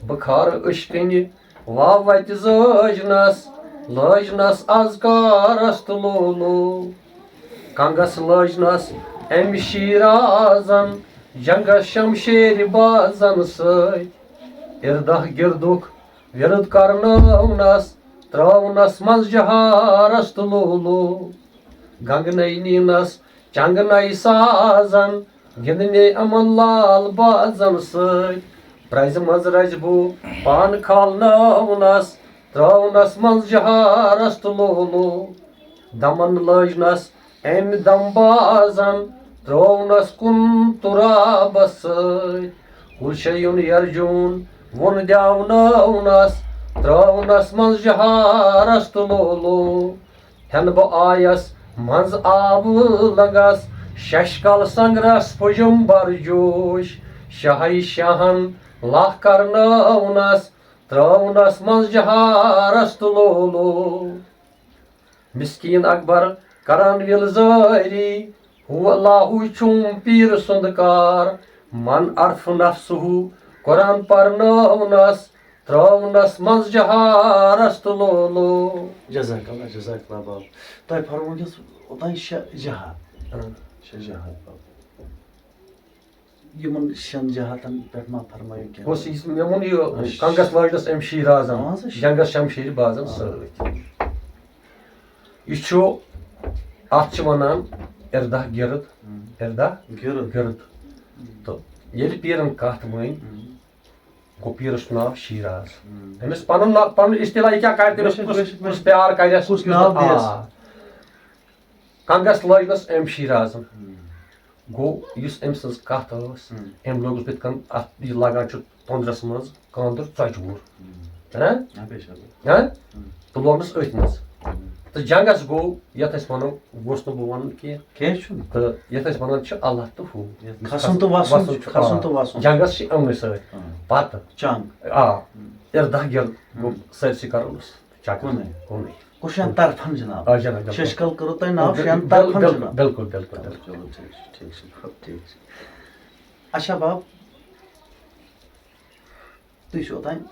بخار عشقٕنہِ واو وتہِ زٲجنس، لٲجنس اذکارس تہٕ لولو۔ کنگس لٲجنس امہِ شیرازن، جنگس شمشیرِ بازن سۭتۍ۔ اردہ گردُک ورد کرنٲونس، ترٲونس منٛز جہارس تہٕ لولو۔ گنگنَے نیٖنَس چنگنَے سازن، گِنٛدنے یِمن لال بازن سۭتۍ۔ پرٛزِ منٛز رزِ بو پان کھالنٲونس، ترٲونس منٛز جہارس تہٕ لولو۔ دمن لٲجنس أمۍ دمبازن، ترٲونس کُن ترابس سۭتۍ۔ کُل شیٚیُن یرجوٗن وُن دیاونٲونس، ترٲونس منٛز جہارس تہٕ لولو۔ ہٮ۪نہٕ بہٕ آیس منٛز آبہٕ لنگس، ششکل سنگرس پھُجم برجوش۔ شاہے شاہن لاہ کرنٲونس، ترٲونس منٛز جہارس تہٕ لولو۔ مسکین اکبر کران وِلزٲری، ہو اللہ چھُم پیٖر سُنٛد کار۔ من عرف نفسہٕ قرآن پرنٲونس، ترٲونس منٛز جہارس تہٕ لولو۔ جزاک اللہ، جزاک اللہ باب۔ تۄہہِ فرموو یُس اوٚتام شےٚ جہاد۔ اۭں۔ شےٚ جہاد باب۔ یِمن شٮ۪ن جہادن پٮ۪ٹھ ما فرمٲیِو کینٛہہ؟ اوس یہِ، مےٚ ووٚن یہِ، اچھا۔ کنگس لٲجنس أمۍ شیٖرازن، اہن سا۔ جنگس شمشیرِ بازن آ۔ سۭتۍ۔ یہِ چھُ، اتھ چھِ ونان اردہ گرد، ہم۔ اردہ گرد۔ گرد۔ ہم۔ تہٕ ییٚلہِ پیٖرن کتھ ؤنۍ، ہم۔ گوٚو پیٖرس چھُ ناو شیٖراز۔ ہم۔ أمِس پنُن ناو، پنُن اصطلاح یہِ کیٛاہ کرِ، تٔمِس بے شک، کُس، بے شک، بے کُس شک۔ پیار کرٮ۪س، کُس کُس ناو نہٕ۔ دِیَس؟ آ۔ کنگس لٲجنس أمۍ شیٖرازن۔ ہم۔ گوٚو یُس أمۍ سٕنٛز کتھ ٲس، ہم۔ أمۍ لوگُس بٕتھِ کَن اتھ، یہِ لگان چھُ تۄنٛدرس منٛز کانٛدُر ژۄچہِ وُر۔ ہم۔ ہہ؟ ہہ، بے شک۔ ہہ؟ ہم۔ تہٕ لوگنس أتھۍ منٛز۔ ہم۔ تہٕ جنگس گوٚو، یتھ أسۍ ونو، گوٚژھ نہٕ بہٕ ونُن کینٛہہ۔ کینٛہہ چھُنہٕ۔ تہٕ یتھ أسۍ ونان چھِ اللہ تہٕ ہُہ۔ یتھ کھسُن تہٕ وسُن چھُ، کھسُن آ۔ تہٕ وسُن چھُ۔ جنگس چھِ یِمنٕے سۭتۍ۔ ہم۔ پتہٕ۔ چنگ۔ آ۔ ہم۔ اردہ گرد گوٚو ہم۔ سٲرسٕے کرُن اوس۔ چکر۔ کُنُے۔ کُنُے۔ گوٚو شٮ۪ن طرفن جناب۔ آ، جناب، جناب۔ ششکل کٔرٕو تۄہہِ ناو بِل-، شٮ۪ن بِل-، طرفن بِل-، جناب۔ بِلکُل، بِلکُل، بِلکُل۔ چلو، ٹھیٖک چھُ، ٹھیٖک چھُ، ٹھیٖک چھُ۔ اچھا باب، تُہۍ چھِو اوٚتام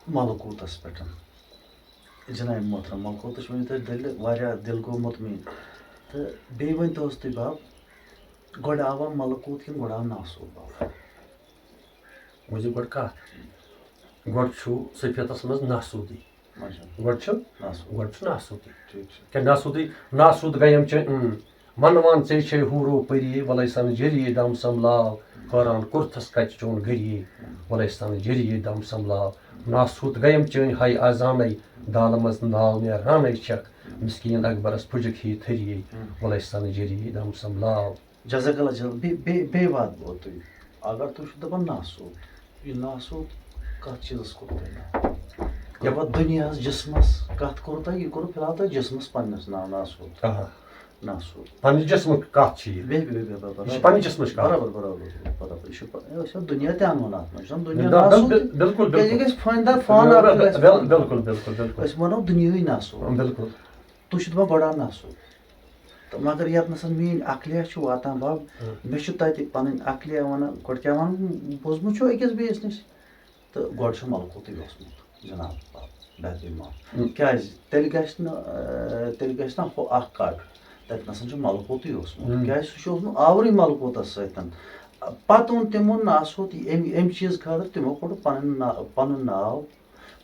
ملکوٗتس پٮ۪ٹھ۔ جناب محترم، ملکوٗتٕچ ؤنِو تۄہہِ دٔلیٖل، واریاہ دِل گوٚو مطمئن۔ تہٕ بیٚیہِ ؤنۍ تو حظ تُہۍ باب، گۄڈٕ آوا ملکوٗت کِنہٕ گۄڈٕ آو ناسوٗت باب؟ وۄنۍ چھِ گۄڈٕ کَتھ۔ گۄڈٕ چھُ صفیتس منٛز ناسوٗدٕے۔ ماشاء اللہ۔ گۄڈٕ چھُ، ناسوٗد۔ گۄڈٕ چھُ ناسوٗدٕے۔ ٹھیٖک چھُ۔ کیٛاہ ناسوٗدٕے؟ ناسوٗد گٔیم چٲنۍ، اۭں۔ منوان ژے چھے حوٗرو پٔری، وَلَے سَن جٔریے دم سنبلاو۔ حٲران کوٚرتھَس کَتہِ چون گٔریے، وَلَے سَن جٔریے دم سنبلاو۔ ناسوٗد گٔیم چٲنۍ ہاے آزانَے، دالہٕ منٛز ناو نیرانَے چھَکھ۔ مسکیٖن اکبرس پھُجِکھ ہی تھٔریے، وَلَے سَن جٔریے دم سنبلاو۔ جزاک اللہ، جزاک اللہ۔ بیٚیہِ، بیٚیہِ، بیٚیہِ وَتھ گوٚو تُہۍ۔ اگر تُہۍ چھِو دَپان ناسوٗد، یہِ ناسوٗد کَتھ چیٖزَس کوٚر تۄہہِ ناسوٗد؟ یَپٲرۍ دُنیاہَس، جِسمَس کَتھ کوٚر تۄہہِ؟ یہِ کوٚر فِلحال تۄہہِ جِسمَس پنٛنِس ناو ناسوٗد۔ آ۔ ناسوٗد۔ پنٛنہِ جِسمٕچ کَتھ چھِ یہِ۔ بیٚیہِ، بیٚیہِ، بیٚیہِ، بیٚیہِ، یہِ چھِ پنٛنہِ جِسمٕچ کَتھ۔ برابر، برابر، برابر۔ یہِ چھُ پَ-، یہِ چھُ دُنیا تہِ اَنوُن اَتھ منٛز۔ یہِ چھُنہٕ دُنیا بِل-، بِل-، ناسوٗد۔ بِل-، بِلکُل، کیٛازِ یہِ بِلکُل۔ گژھِ فٲیدٕ، فٲیدٕ بِل-، گژھِ بِل-، فٲیدٕ۔ بِلکُل، بِلکُل، بِلکُل۔ أسۍ وَنو دُنیاہٕے ناسوٗد۔ بِلکُل۔ تُہۍ چھِو دَپان گۄڈٕ آو ناسوٗد۔ تہٕ مگر ییٚتنَس میٛٲنۍ عقلیا چھِ واتان بَب، ہاں۔ مےٚ چھُ تَتہِ پَنٕنۍ عقلیا وَنان، گۄڈٕ کیٛاہ وَنہٕ، بوٗزمُت چھُ أکِس بیٚیِس نِش، تہٕ گۄڈٕ چھُ ملکوٗتٕے اوسمُت، جِناب بَب، بیتُل مال۔ ہم۔ کیٛازِ؟ تیٚلہِ گژھِ نہٕ، آ، تیٚلہِ گژھِ نہ ہُہ اَکھ کَٹ، تَتہِ نَسَن چھُ ملکوٗتٕے اوسمُت۔ ہم۔ کیٛازِ؟ سُہ چھُ اوسمُت آورٕے ملکوٗتَس سۭتۍ۔ پَتہٕ اوٚن تِمو ناسوٗت یہِ اَمہِ، اَمہِ چیٖز خٲطرٕ، تِمو کوٚڑ پَنٕنۍ نا-، پَنُن ناو،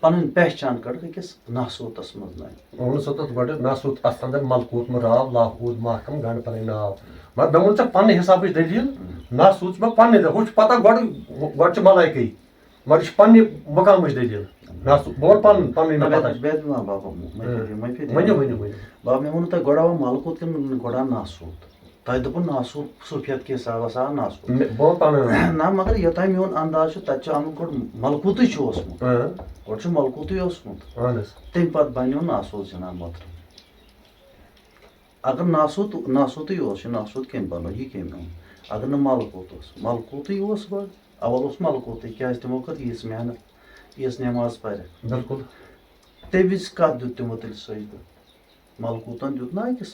پَنٕنۍ پہچان کٔڑٕکھ أکِس ناسوٗتَس منٛز نٲوِتھ۔ اوٚن سُہ تَتھ گۄڈٕ ناسوٗت اَتھ اَندَر ملکوٗت مہٕ راو، لاہوٗد محکم گنٛڈ پَنٕنۍ ناو۔ مگر مےٚ ووٚن ژےٚ پَنٕنہِ حِسابٕچ دٔلیٖل، ہُم۔ ناسوٗت چھُ مےٚ پَنٕنہِ دٔلیٖل، ہُہ چھُ پَتہ گۄڈٕ، گۄڈٕ چھُ ملٲیکٕے، مگر یہِ چھُ پَنٕنہِ مُقامٕچ دٔلیٖل۔ ناسوٗت، بہٕ وَنہٕ پَنُن، پَنٕنۍ نہ، مےٚ پَتہ بہٕ، چھِ۔ بہٕ، بہٕ، بہٕ، بہٕ، مےٚ ہٕم۔ کٔرِو، مےٚ کٔرِو۔ ؤنِو، ؤنِو، ؤنِو۔ بابا، مےٚ ووٚنوُ تۄہہِ گۄڈٕ آو ملکوٗت کِنہٕ گۄڈٕ آو ناسوٗت؟ تۄہہِ دوٚپوُ ناسوٗت، صوٗفیت کہِ حسابَس آو ناسوٗت۔ مےٚ، بہٕ وَنہٕ پَنُن۔ نہ، مگر یوٚتام میون انداز چھُ، تَتہِ چھُ آمُت گۄڈٕ ملکوٗتٕے چھُ اوسمُت۔ اۭں۔ گۄڈٕ چھُ ملکوٗتٕے اوسمُت۔ اَہَن حظ۔ تَمہِ پَتہٕ بَنیو ناسوٗت، جِناب محترم۔ اگر ناسوٗت، ناسوٗتٕے اوس، یہِ ناسوٗت کٔمۍ بَنوو، یہِ کٔمۍ اوٚن؟ اگر نہٕ ملکوٗت اوس، ملکوٗتٕے اوس گۄڈٕ۔ اَوَل اوس ملکوٗتٕے، کیٛازِ تِمو کٔر ییٖژ محنت، ییٖژ نٮ۪ماز پَرِ۔ بِلکُل۔ تَمہِ وِزِ کَتھ دیُت تِمو تیٚلہِ سجدٕ؟ ملکوٗتن دیُت نا أکِس،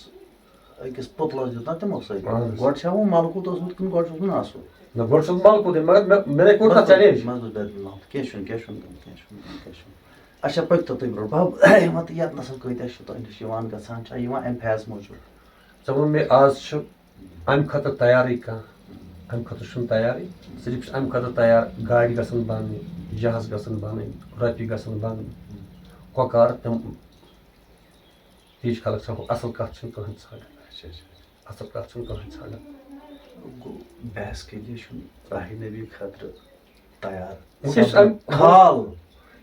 أکِس پُتلس دیُت نا تِمو سۭتۍ؟ اہن حظ۔ گۄڈٕ چھا وۄنۍ ملکوٗت اوسمُت کِنہٕ گۄڈٕ چھُ اوسمُت ناسوٗت؟ نہ، گۄڈٕ چھُ اوسمُت ملکوٗتٕے، مگر مےٚ، مےٚ کوٚر تَتھ بس، challenge۔ بس، بس، بس، بس، کینٛہہ چھُنہٕ، کینٛہہ چھُنہٕ، کینٛہہ چھُنہٕ، کینٛہہ چھُنہٕ۔ اچھا، پٔکۍ تو تُہۍ برٛونٛہہ۔ بب، یِمن تہٕ یَتھ نَسَن کۭتیٛاہ چھِ تۄہہِ نِش یِوان گژھان، چھا یِوان اَمہِ فیض موٗجوٗب؟ ژےٚ ووٚن مےٚ، آز چھُ اَمہِ خٲطرٕ تیارٕے کانٛہہ؟ اَمہِ خٲطرٕ چھُنہٕ تیارٕے۔ صرف چھُ اَمہِ خٲطرٕ تیار، گاڑِ گژھن بَنٕنۍ، جہاز گژھن بَنٕنۍ، رۄپیہِ گژھن بَنٕنۍ، کۄکار تِم۔ تیٖژ خلق چھِ اَصٕل کَتھ چھِنہٕ کٕہٕنۍ ژھانٛڈان۔ اچھا، اچھا۔ اَصٕل کَتھ چھِنہٕ کٕہٕنۍ ژھانٛڈان۔ گوٚو، basically چھُنہٕ راہِ نبی خٲطرٕ تیار وٕنکیٚس چھُ سَپدُن اَمہِ خال۔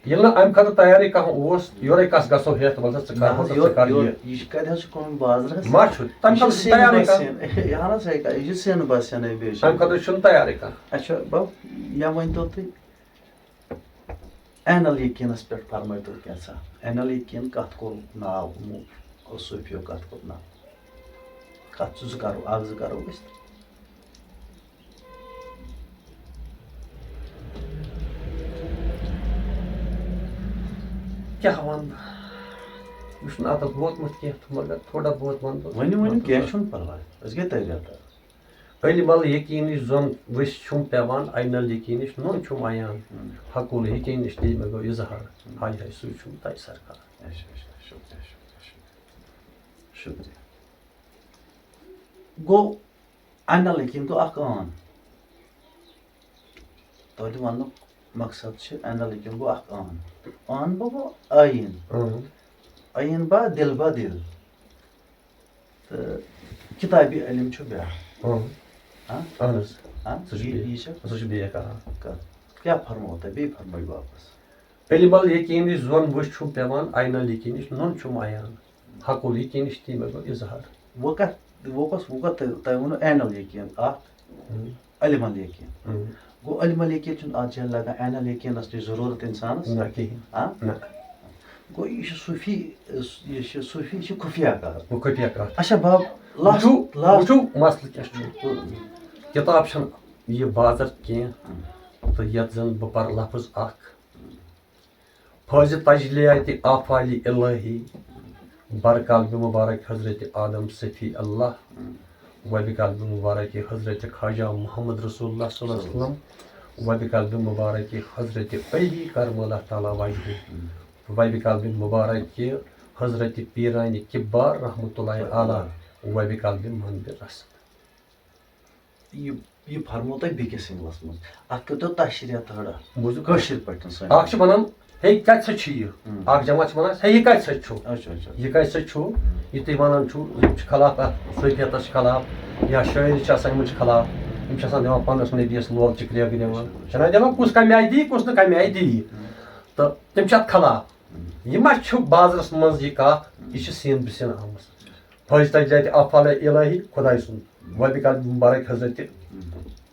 ییٚلہِ نہٕ اَمہِ خٲطرٕ تیارٕے کانٛہہ اوس، یورَے کَس گژھو ہٮ۪تھ، وَلہٕ سا ژٕ نہ کَر حظ، ہُہ تہٕ یورٕ، ژٕ کَر یورٕ، یہِ۔ یہِ چھِ کَتہِ حظ چھِ کٲم بازرَس؟ ما چھُ، تَمہِ یہِ چھُ خٲطرٕ چھُ سیٚن تیارٕے کانٛہہ۔ بَسیٚن۔ اہن حظ، ہے، یہِ چھُ سیٚن بَسیٚنٕے بیٚیہِ چھُ۔ تَمہِ خٲطرٕ چھُنہٕ تیارٕے کانٛہہ۔ اچھا، بَب، مےٚ ؤنۍ تو تُہۍ، عین الیقینس پٮ۪ٹھ فرمٲیتو کینٛژھا۔ عین الیقین کتھ کوٚر ناو یِمو صوٗفیو، کتھ کوٚر ناو؟ کتھ چھُ زٕ کرو، اکھ زٕ کرو أسۍ۔ کیٛاہ ونہٕ بہٕ؟ مےٚ چھُنہٕ اتھ ووتمُت کینٛہہ تہٕ مگر تھوڑا بہت ونہٕ بہٕ۔ ؤنِو، ؤنِو، کینٛہہ چھُنہٕ پرواے، أسۍ گٔے تیٚلہِ ریٚتہٕ۔ علم الیقینٕچ زۄن ؤسۍ چھُم پٮ۪وان، عین الیقینٕچ نوٚن چھُم عیان۔ ہم۔ حقول یقینٕچ تہِ مےٚ گوٚو اظہار۔ ہم۔ ہاے ہاے، سُے چھُم تۄہہِ سرکار۔ اچھا، اچھا، شُکریہ، شُکریہ، شُکریہ۔ شُکریہ۔ گوٚو، عین الیقین گوٚو اکھ عام۔ توتہِ وننُک مقصد چھُ، عین الیقین گوٚو اکھ عام۔ عام با گوٚو ٲییٖن۔ اۭں۔ ٲییٖن با دِل با دِل۔ تہٕ کِتابی علم چھُ بیٛاکھ۔ اۭں۔ ہاں؟ اہن حظ۔ ہاں؟ سُہ چھُ یہِ، بیٚیہِ، یہِ چھا؟ سُہ چھُ بیٚیہِ اکھ، آ۔ کَتھ؟ کیٛاہ فرموو تۄہہِ؟ بیٚیہِ فرمٲیِو واپس۔ علم الیقینٕچ زۄن ؤسۍ چھُم پٮ۪وان، عین الیقینٕچ نوٚن چھُم عیان۔ حقول یقینٕچ تہِ مےٚ گوٚو اظہار۔ وۄنۍ کَتھ، وۄنۍ کۄس، وۄنۍ کَتھ تۄہہِ، تۄہہِ ووٚنوُ عین الیقین اکھ، اۭں۔ علم الیقین۔ اۭں۔ گوٚو علم الیقین چھُنہٕ اتھ جایہِ لگان عین الیقینس نِش ضروٗرت انسانس؟ نہ کِہیٖنۍ۔ ہاں؟ نہ۔ گوٚو یہِ چھُ صوٗفی، یہِ چھُ صوٗفی، یہِ چھُ خُفیہ کَتھ۔ گوٚو خُفیہ کَتھ۔ اچھا باب، لاسٹ، وٕچھِو، لاسٹ۔ وٕچھِو مسلہٕ کیٛاہ چھُ۔ کِتاب چھَنہٕ یہِ بازر کینٛہہ تہٕ یَتھ زَن بہٕ پَرٕ لفظ اکھ۔ فٲضِ تجلیاتِ افعالِ الہی، بر قلبِ مبارک حضرت آدم صفی اللہ، و بقلبِ مبارک حضرت خواجہ محمد رسول اللہ صلی اللہ علیہ وسلم، و بقلبِ مبارک حضرت علی کرم اللہ تعالیٰ وجہہ، و بقلبِ مبارک حضرت پیرانِ کبار رحمۃ اللہ علیہ، و بقلبِ منبِ رسد۔ یہِ، یہِ فرمو تۄہہِ بیٚکِس سِنگلَس منٛز۔ اَتھ کٔرۍتو تشریح تھوڑا۔ بوٗزِو۔ کٲشِر پٲٹھۍ سٲنۍ۔ اَکھ چھِ وَنان، ہے، کَتہِ سا چھُ یہِ؟ ہُم۔ اَکھ جماعت چھِ وَنان، ہے، یہِ کَتہِ سا چھُ؟ اچھا، اچھا۔ یہِ کَتہِ سا چھُ؟ یہِ تُہۍ وَنان چھُو، یِم چھِ خلاف اَتھ، صوفیتَس چھِ خلاف، یا شٲعری چھِ آسان، یِمَن چھِ خلاف۔ یِم چھِ آسان دِوان پَنَس نبیَس لول چِکرِ گرٛیوان۔ چھِنہ دِوان، کُس کَمہِ آیہِ دی، کُس نہٕ کَمہِ آیہِ دی۔ ہُم۔ تہٕ تِم چھِ اَتھ خلاف۔ ہُم۔ یہِ ما چھُ بازرَس منٛز یہِ کَتھ؟ یہِ چھِ سیٖن بہٕ سیٖن آمٕژ۔ فٲضِ تجلیاتِ افعالِ الہی خداے سُنٛد، و بقلبِ مبارک حضرت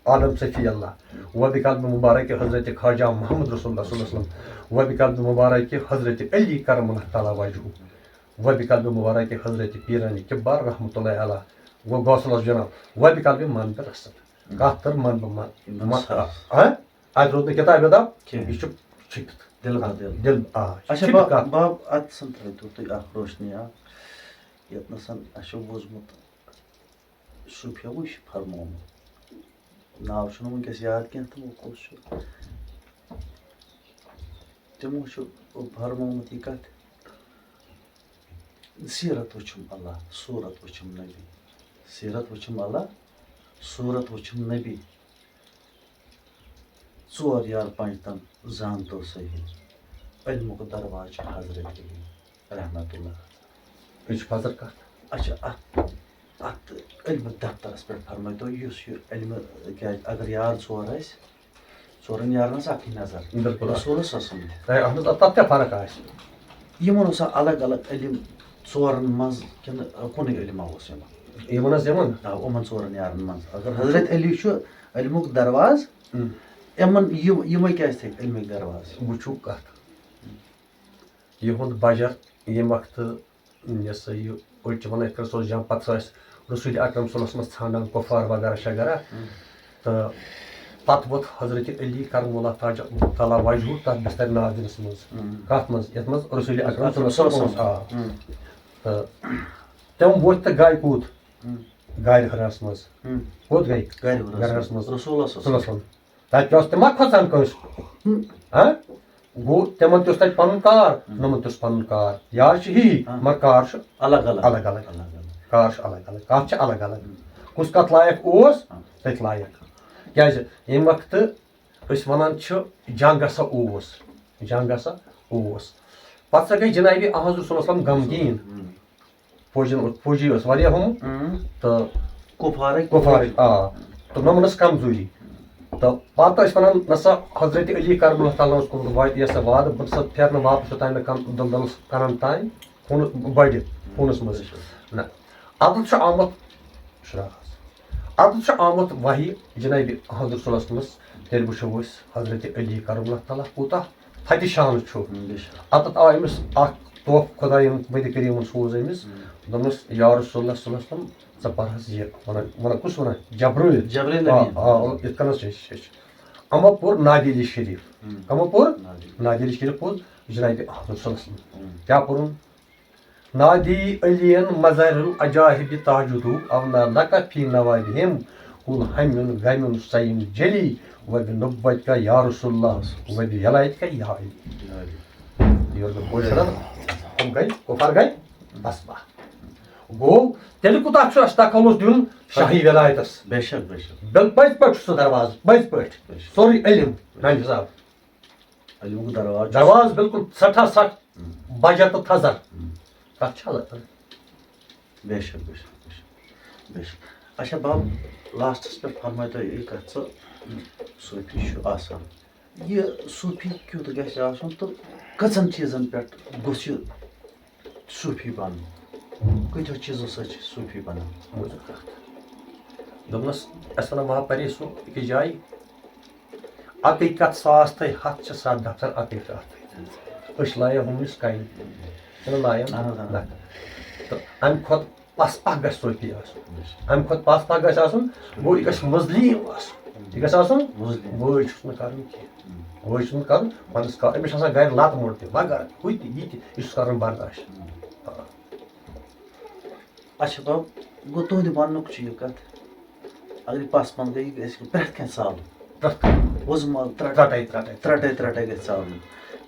آدم صفی اللہ، و بقلبِ مبارک حضرت خواجہ محمد رسول اللہ صلی اللہ علیہ وسلم، و بقلبِ مبارک حضرت علی کرم اللہ تعالیٰ وجہہ، و بقلبِ مبارک حضرت پیرانِ کبار رحمۃ اللہ علیہ، و غوث اللہ جناب، و بقلبِ منبِ رسد۔ کتھ کٔر منبِ، من، بس۔ ہاں؟ اتہِ روٗد نہٕ کِتابہِ وِتاب، کینٛہہ۔ یہِ چھُ چھُپِتھ۔ دِل بدل۔ دِل، آ، اچھا، چھُپِتھ با-، کتھ۔ باب، اتہِ سن تھٲیتو تُہۍ اکھ روشنی اکھ، یتھ نس اسہِ چھُ بوٗزمُت، صوٗفیاوٕے چھُ فرمومُت۔ ناو چھُنہٕ وٕنکیٚس یاد کینٛہہ تہٕ وۄنۍ کُس چھُ۔ تِمو چھُ فرمومُت یہِ کَتھ، سیٖرت وٕچھُم اللہ، صوٗرت وٕچھُم نبی۔ سیٖرت وٕچھُم اللہ، صوٗرت وٕچھُم نبی۔ ژور یار پنٛجتن زانتو صحیح۔ علمُک دروازٕ چھُ حضرت علی رحمتہ اللہ۔ یہِ چھُ فضل کَتھ۔ اچھا، اَتھ، اَتھ علمہٕ دفترس پٮ۪ٹھ فرمٲیتو، یُس یہِ علمہٕ، کیٛازِ اگر یار ژور ٲسۍ، ژورن یارن ٲس اکٕے نظر۔ بِلکُل۔ رسوٗلس ٲسٕم تہِ۔ اے، اَتھ منٛز، تَتھ کیٛاہ فرق آسہِ؟ یِمن اوسا الگ الگ علم ژورن منٛز کِنہٕ کُنُے علما اوس یِمن؟ یِمن حظ یِمن۔ آ، یِمن ژورن یارن منٛز۔ اگر حضرت علی چھُ علمُک دروازٕ، ہُم۔ یِمن، یِم، یِمے کیٛازِ تھٲے علمٕکۍ دروازٕ؟ وٕچھِو کَتھ۔ یِہُنٛد بجر ییٚمہِ وقتہٕ، یہِ ہسا یہِ، أڑۍ چھِ وَنان، یِتھ کٔنۍ سُہ اوس جنگ، پَتہٕ سُہ اَسہِ رسول اکرم صلی اللہ علیہ وسلمس ژھانڈان، کُفار وغیرہ شغیرہ۔ ہُم۔ تہٕ پَتہٕ ووٚتھ حضرت علی کرم اللہ تعالیٰ وجہہ تَتھ بستر نازنس منٛز۔ ہُم۔ کَتھ منٛز؟ یَتھ منٛز رسول اکرم صلی اللہ علیہ وسلم اوس۔ آ۔ ہُم۔ تہٕ تِم ووٚتھۍ تہٕ گٔے کوٚت؟ ہُم۔ غارِ حِراہَس منٛز۔ ہُم۔ کوٚت گٔے؟ غارِ حِراہَس غارِ حِراہَس منٛز۔ منٛز۔ رسول اللہ صلی اللہ علیہ وسلم۔ صلی اللہ علیہ وسلم۔ تَتہِ اوس تِم ما کھۄژان کٲنٛسہِ؟ ہُم۔ ہاں؟ گوٚو، تِمن تہِ اوس تَتہِ پَنُن کار، ہُم۔ نۄمن تہِ اوس پَنُن کار۔ یار چھِ ہی، ہاں۔ مگر کار چھُ الگ الگ۔ الگ الگ۔ الگ الگ۔ کار چھُ الگ الگ، کَتھ چھِ الگ الگ۔ ہُم۔ کُس کَتھ لایق اوس، ہاں۔ تٔتھۍ لایق۔ کیٛازِ؟ ییٚمہِ وقتہٕ أسۍ وَنان چھِ، جنگ ہسا اوس، جنگ ہسا اوس۔ پَتہٕ سا گٔے جنابِ احمد رسول اللہ صلی اللہ علیہ وسلم غمگیٖن۔ ہُم۔ فوجن اوس، فوجی اوس واریاہ ہُم۔ ہُم۔ تہٕ کُفارٕکۍ۔ کُفارٕکۍ، آ۔ تہٕ نۄمن ٲس کمزوری۔ تہٕ پتہٕ ٲسۍ ونان، نسا حضرت علی کرم اللہ تعالیٰ اوس کوٚرمُت وا-، یہِ ہسا وعدٕ، بہٕ نسا پھیرٕ نہٕ واپس یوٚتام مےٚ کم-، دِل دِلس کنن تام خوٗنہٕ بٔڑِتھ، خوٗنس منٛز۔ نہ۔ ادٕ چھُ آمُت شراز۔ ادٕ چھُ آمُت وحی جنابِ حضرت صلی اللہ علیہ وسلمس، تیٚلہِ وٕچھو أسۍ حضرت علی کرم اللہ تعالیٰ کوٗتاہ فتح شان چھُ۔ بے شک۔ اتتھ آو أمِس اکھ تحفہٕ، خدایَن، مٔدِ کریٖمَن سوز أمِس۔ ہم۔ دوٚپنَس، "یا رسول اللہ صلی اللہ علیہ وسلم، ژٕ پَر حظ یہِ"، وَنان، وَنان کُس وَنان؟ جبرٲیِل۔ جبرٲیل آ، امیٖن۔ آ، یِتھ کٔنۍ حظ چھِ أسۍ، چھِ أسۍ۔ اما پوٚر نادیلی شریف۔ ہم۔ اما پوٚر نادیلی۔ نادیلی شریف پوٚر جنابِ احمد صلی اللہ علیہ وسلم۔ ہم۔ کیٛاہ پوٚرُن؟ نادی علین مظہر العجائب تاجدو اونا لک فی نوابہم، قل ہمین غمین سین جلی و بنبوتک یا رسول اللہ و بولایتک یا علی۔ یور گوٚو پوٚز چھُنہ، ہُم گٔے، کُفار گٔے، بس با۔ گوٚو، تیٚلہِ کوٗتاہ چھُ اَسہِ تکلُس دیُن شاہی ولایتس؟ بے شک، بے شک۔ بل پٔزۍ پٲٹھۍ چھُ سُہ دروازٕ، پٔزۍ پٲٹھۍ۔ بے شک۔ سورُے علم، میانہِ حساب۔ علمُک دروازٕ چھُ۔ دروازٕ بالکل سٮ۪ٹھاہ سخت، ہم۔ بجر تہٕ تھزر۔ ہم۔ تَتھ چھِ الگ الگ۔ بے شک، بے شک، بے شک، بے شک۔ اچھا باب، لاسٹس پٮ۪ٹھ فرمٲے تُہۍ یہِ کَتھ، ژٕ صوٗفی چھُ آسان۔ یہِ صوٗفی کیُتھ گژھِ آسُن تہٕ کٔژَن چیٖزَن پٮ۪ٹھ گوٚژھ یہِ صوٗفی بَنُن؟ کۭتیو چیٖزو سۭتۍ چھِ صوٗفی بَنان؟ بوٗزِو کَتھ۔ دوٚپنَس، اَسہِ وَنان وَہہ پَرے سُہ أکِس جایہِ، اَکٕے کَتھ ساس تھٲے ہَتھ چھِ سَتھ دَفتر اَکٕے کَتھ۔ أسۍ لایو ہُمِس کَنہِ۔ چھِنہٕ لایان؟ اَہَن حظ، اَہَن حظ۔ نہ۔ تہٕ اَمہِ کھۄتہٕ پَس اَکھ گژھِ صوفی آسُن۔ بے شک۔ اَمہِ کھۄتہٕ پَس اَکھ گژھِ آسُن، گوٚو یہِ گژھِ مظلوم آسُن۔ یہِ گژھِ آسُن، مظلوم۔ وٲج چھُس نہٕ کَرُن کینٛہہ۔ ہُم۔ وٲج چھُس نہٕ کَرُن، پَنُس کَرُن۔ أمِس چھِ آسان گَرِ لَتہٕ موٚنٛڈ تہِ، وغٲرٕ، ہُہ تہِ، یہِ تہِ، یہِ چھُس کَرُن برداش۔ ہُم۔ آ۔ اچھا باب، گوٚو تُہنٛدِ وننُک چھُ یہِ کتھ، اگر یہِ پس پن گٔے، یہِ گژھِ پرٛٮ۪تھ کینٛہہ ژالُن۔ پرٛٮ۪تھ کانٛہہ۔ وُزمل ترٛٹے۔ ترٛٹے، ترٛٹے۔ ترٛٹے، ترٛٹے گژھِ ژالُن۔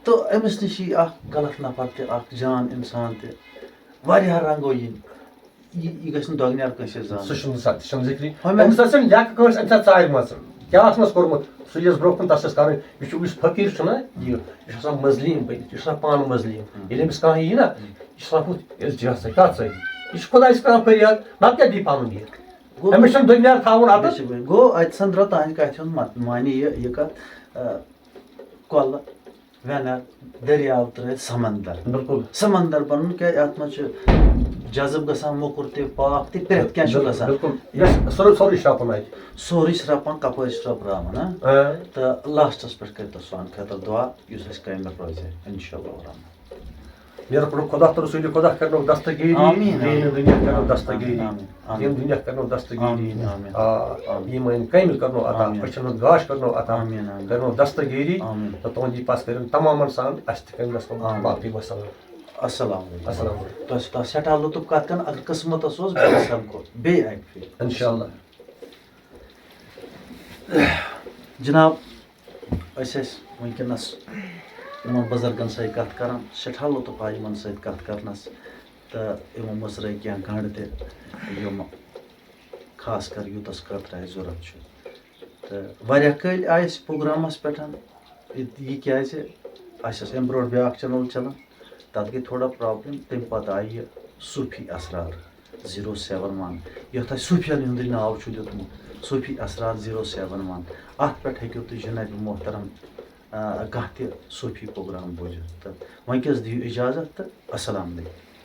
تہٕ أمِس نِش یی اکھ غلط نفر تہِ، اکھ جان انسان تہِ، واریاہ رنگو یِن۔ یہِ، یہِ گژھِ نہٕ دۄگنیار کٲنٛسہِ زانُن۔ سُہ چھُنہٕ سا-، سُہ چھُنہٕ ذِکرٕے۔ ہۄمہِ أمِس آسن لیٚکھٕ کٲنٛسہِ، أمِس آسہِ ژارِ منٛز۔ کیٛاہ آسنَس کوٚرمُت؟ سُہ یُس برٛونٛہہ کُن تَس آسہِ کَرٕنۍ۔ یہِ چھُ، یُس فقیٖر چھُنہ، یہِ، یہِ چھُ آسان مظلوم بٔنِتھ، یہِ چھُ آسان پانہٕ مظلوم۔ ییٚلہِ أمِس کانٛہہ یی نہ، یہِ چھُ آسان ہُتھ، یہِ ٲس جاسٕے، کَتھ سۭتۍ؟ یہِ چھُ خۄدایَس کَران فریاد، نَتہٕ کیٛاہ دی پَنُن یہِ؟ گوٚو أمِس چھُنہٕ دُنیا تھاوُن اَتَس۔ بے شک، گوٚو اَتہِ سَن درٛاو تَہَنٛدِ کَتھِ ہُنٛد مت-، معنی یہِ، یہِ کَتھ، آ، کۄلہٕ، وٮ۪نَر، دٔریاو ترٛٲوِتھ سمندر۔ بِلکُل۔ سمندر بَنُن، کیٛازِ اَتھ منٛز چھُ جذب گژھان، موٚکُر تہِ، پاک تہِ، پرٛٮ۪تھ کینٛہہ چھُ بِلکُل، گژھان۔ بِلکُل۔ یہِ گژھِ سورُے، سورُے شرٛپُن اَتہِ۔ سورُے شرٛپان، کَپٲرۍ شرٛپراوان، ہاں؟ آ۔ تہٕ لاسٹَس پٮ۪ٹھ کٔرۍتو سانہِ خٲطرٕ دُعا، یُس اَسہِ کٲمِل روزِ، اِنشاء اللہ الرحمن۔ میرا پروٗ خدا تہٕ رسوٗلِ خدا کرنو دستگیری، آمیٖن، ییٚمہِ آمیٖن۔ دُنیا کرنو دستگیری، آمیٖن، آمیٖن۔ ییٚمہِ دُنیا کرنو دستگیری۔ آمیٖن، آمیٖن۔ آ، آمیٖن۔ یِم أنۍ کٲمِل کرنو عطا، آمیٖن۔ أچھن ہُنٛد گاش کرنو عطا، آمیٖن، آمیٖن۔ کرنو دستگیری، آمیٖن۔ تہٕ تُہُنٛد یہِ پس کٔرِن تمامن سان اَسہِ تہِ کٔرِن دستگیری۔ آمیٖن۔ باقٕے وسلام۔ السلام علیکم۔ السلام علیکم۔ تۄہہِ سۭتۍ آو سٮ۪ٹھاہ لطف کتھ کران، اگر قسمتس اوس، بیٚیہِ سمکھو بیٚیہِ اکہِ پھِرِ۔ انشاءاللہ۔ جناب، أسۍ ٲسۍ وٕنکیٚنَس یِمَن بُزرگَن سۭتۍ کَتھ کَران، سٮ۪ٹھاہ لطف آو یِمَن سۭتۍ کَتھ کَرنَس، تہٕ یِمو مٔژرٲے کینٛہہ گَنٛڈ تہِ، یِم خاص کر یوٗتَس خٲطرٕ اَسہِ ضوٚرَتھ چھُ۔ تہٕ واریاہ کٲلۍ آیہِ أسۍ پروگرامَس پٮ۪ٹھ، یہِ یہِ کیٛازِ، اَسہِ ٲس اَمہِ برونٛٹھ بیٛاکھ چینل چَلان، تَتھ گٔے تھوڑا پرابلم، تَمہِ پَتہٕ آیہِ یہِ صوٗفی اسرار زیٖرو سیون ون، یَتھ اَسہِ صوٗفیَن ہُنٛدُے ناو چھُ دیُتمُت، صوٗفی اسرار زیٖرو سیون ون۔ اَتھ پٮ۪ٹھ ہیٚکِو تُہۍ جناب محترم، آ، کانٛہہ تہِ صوٗفی پروگرام بوٗزِتھ۔ تہٕ وۄنۍ کیٛاہ حظ دِیِو اِجازت تہٕ السلام علیکم۔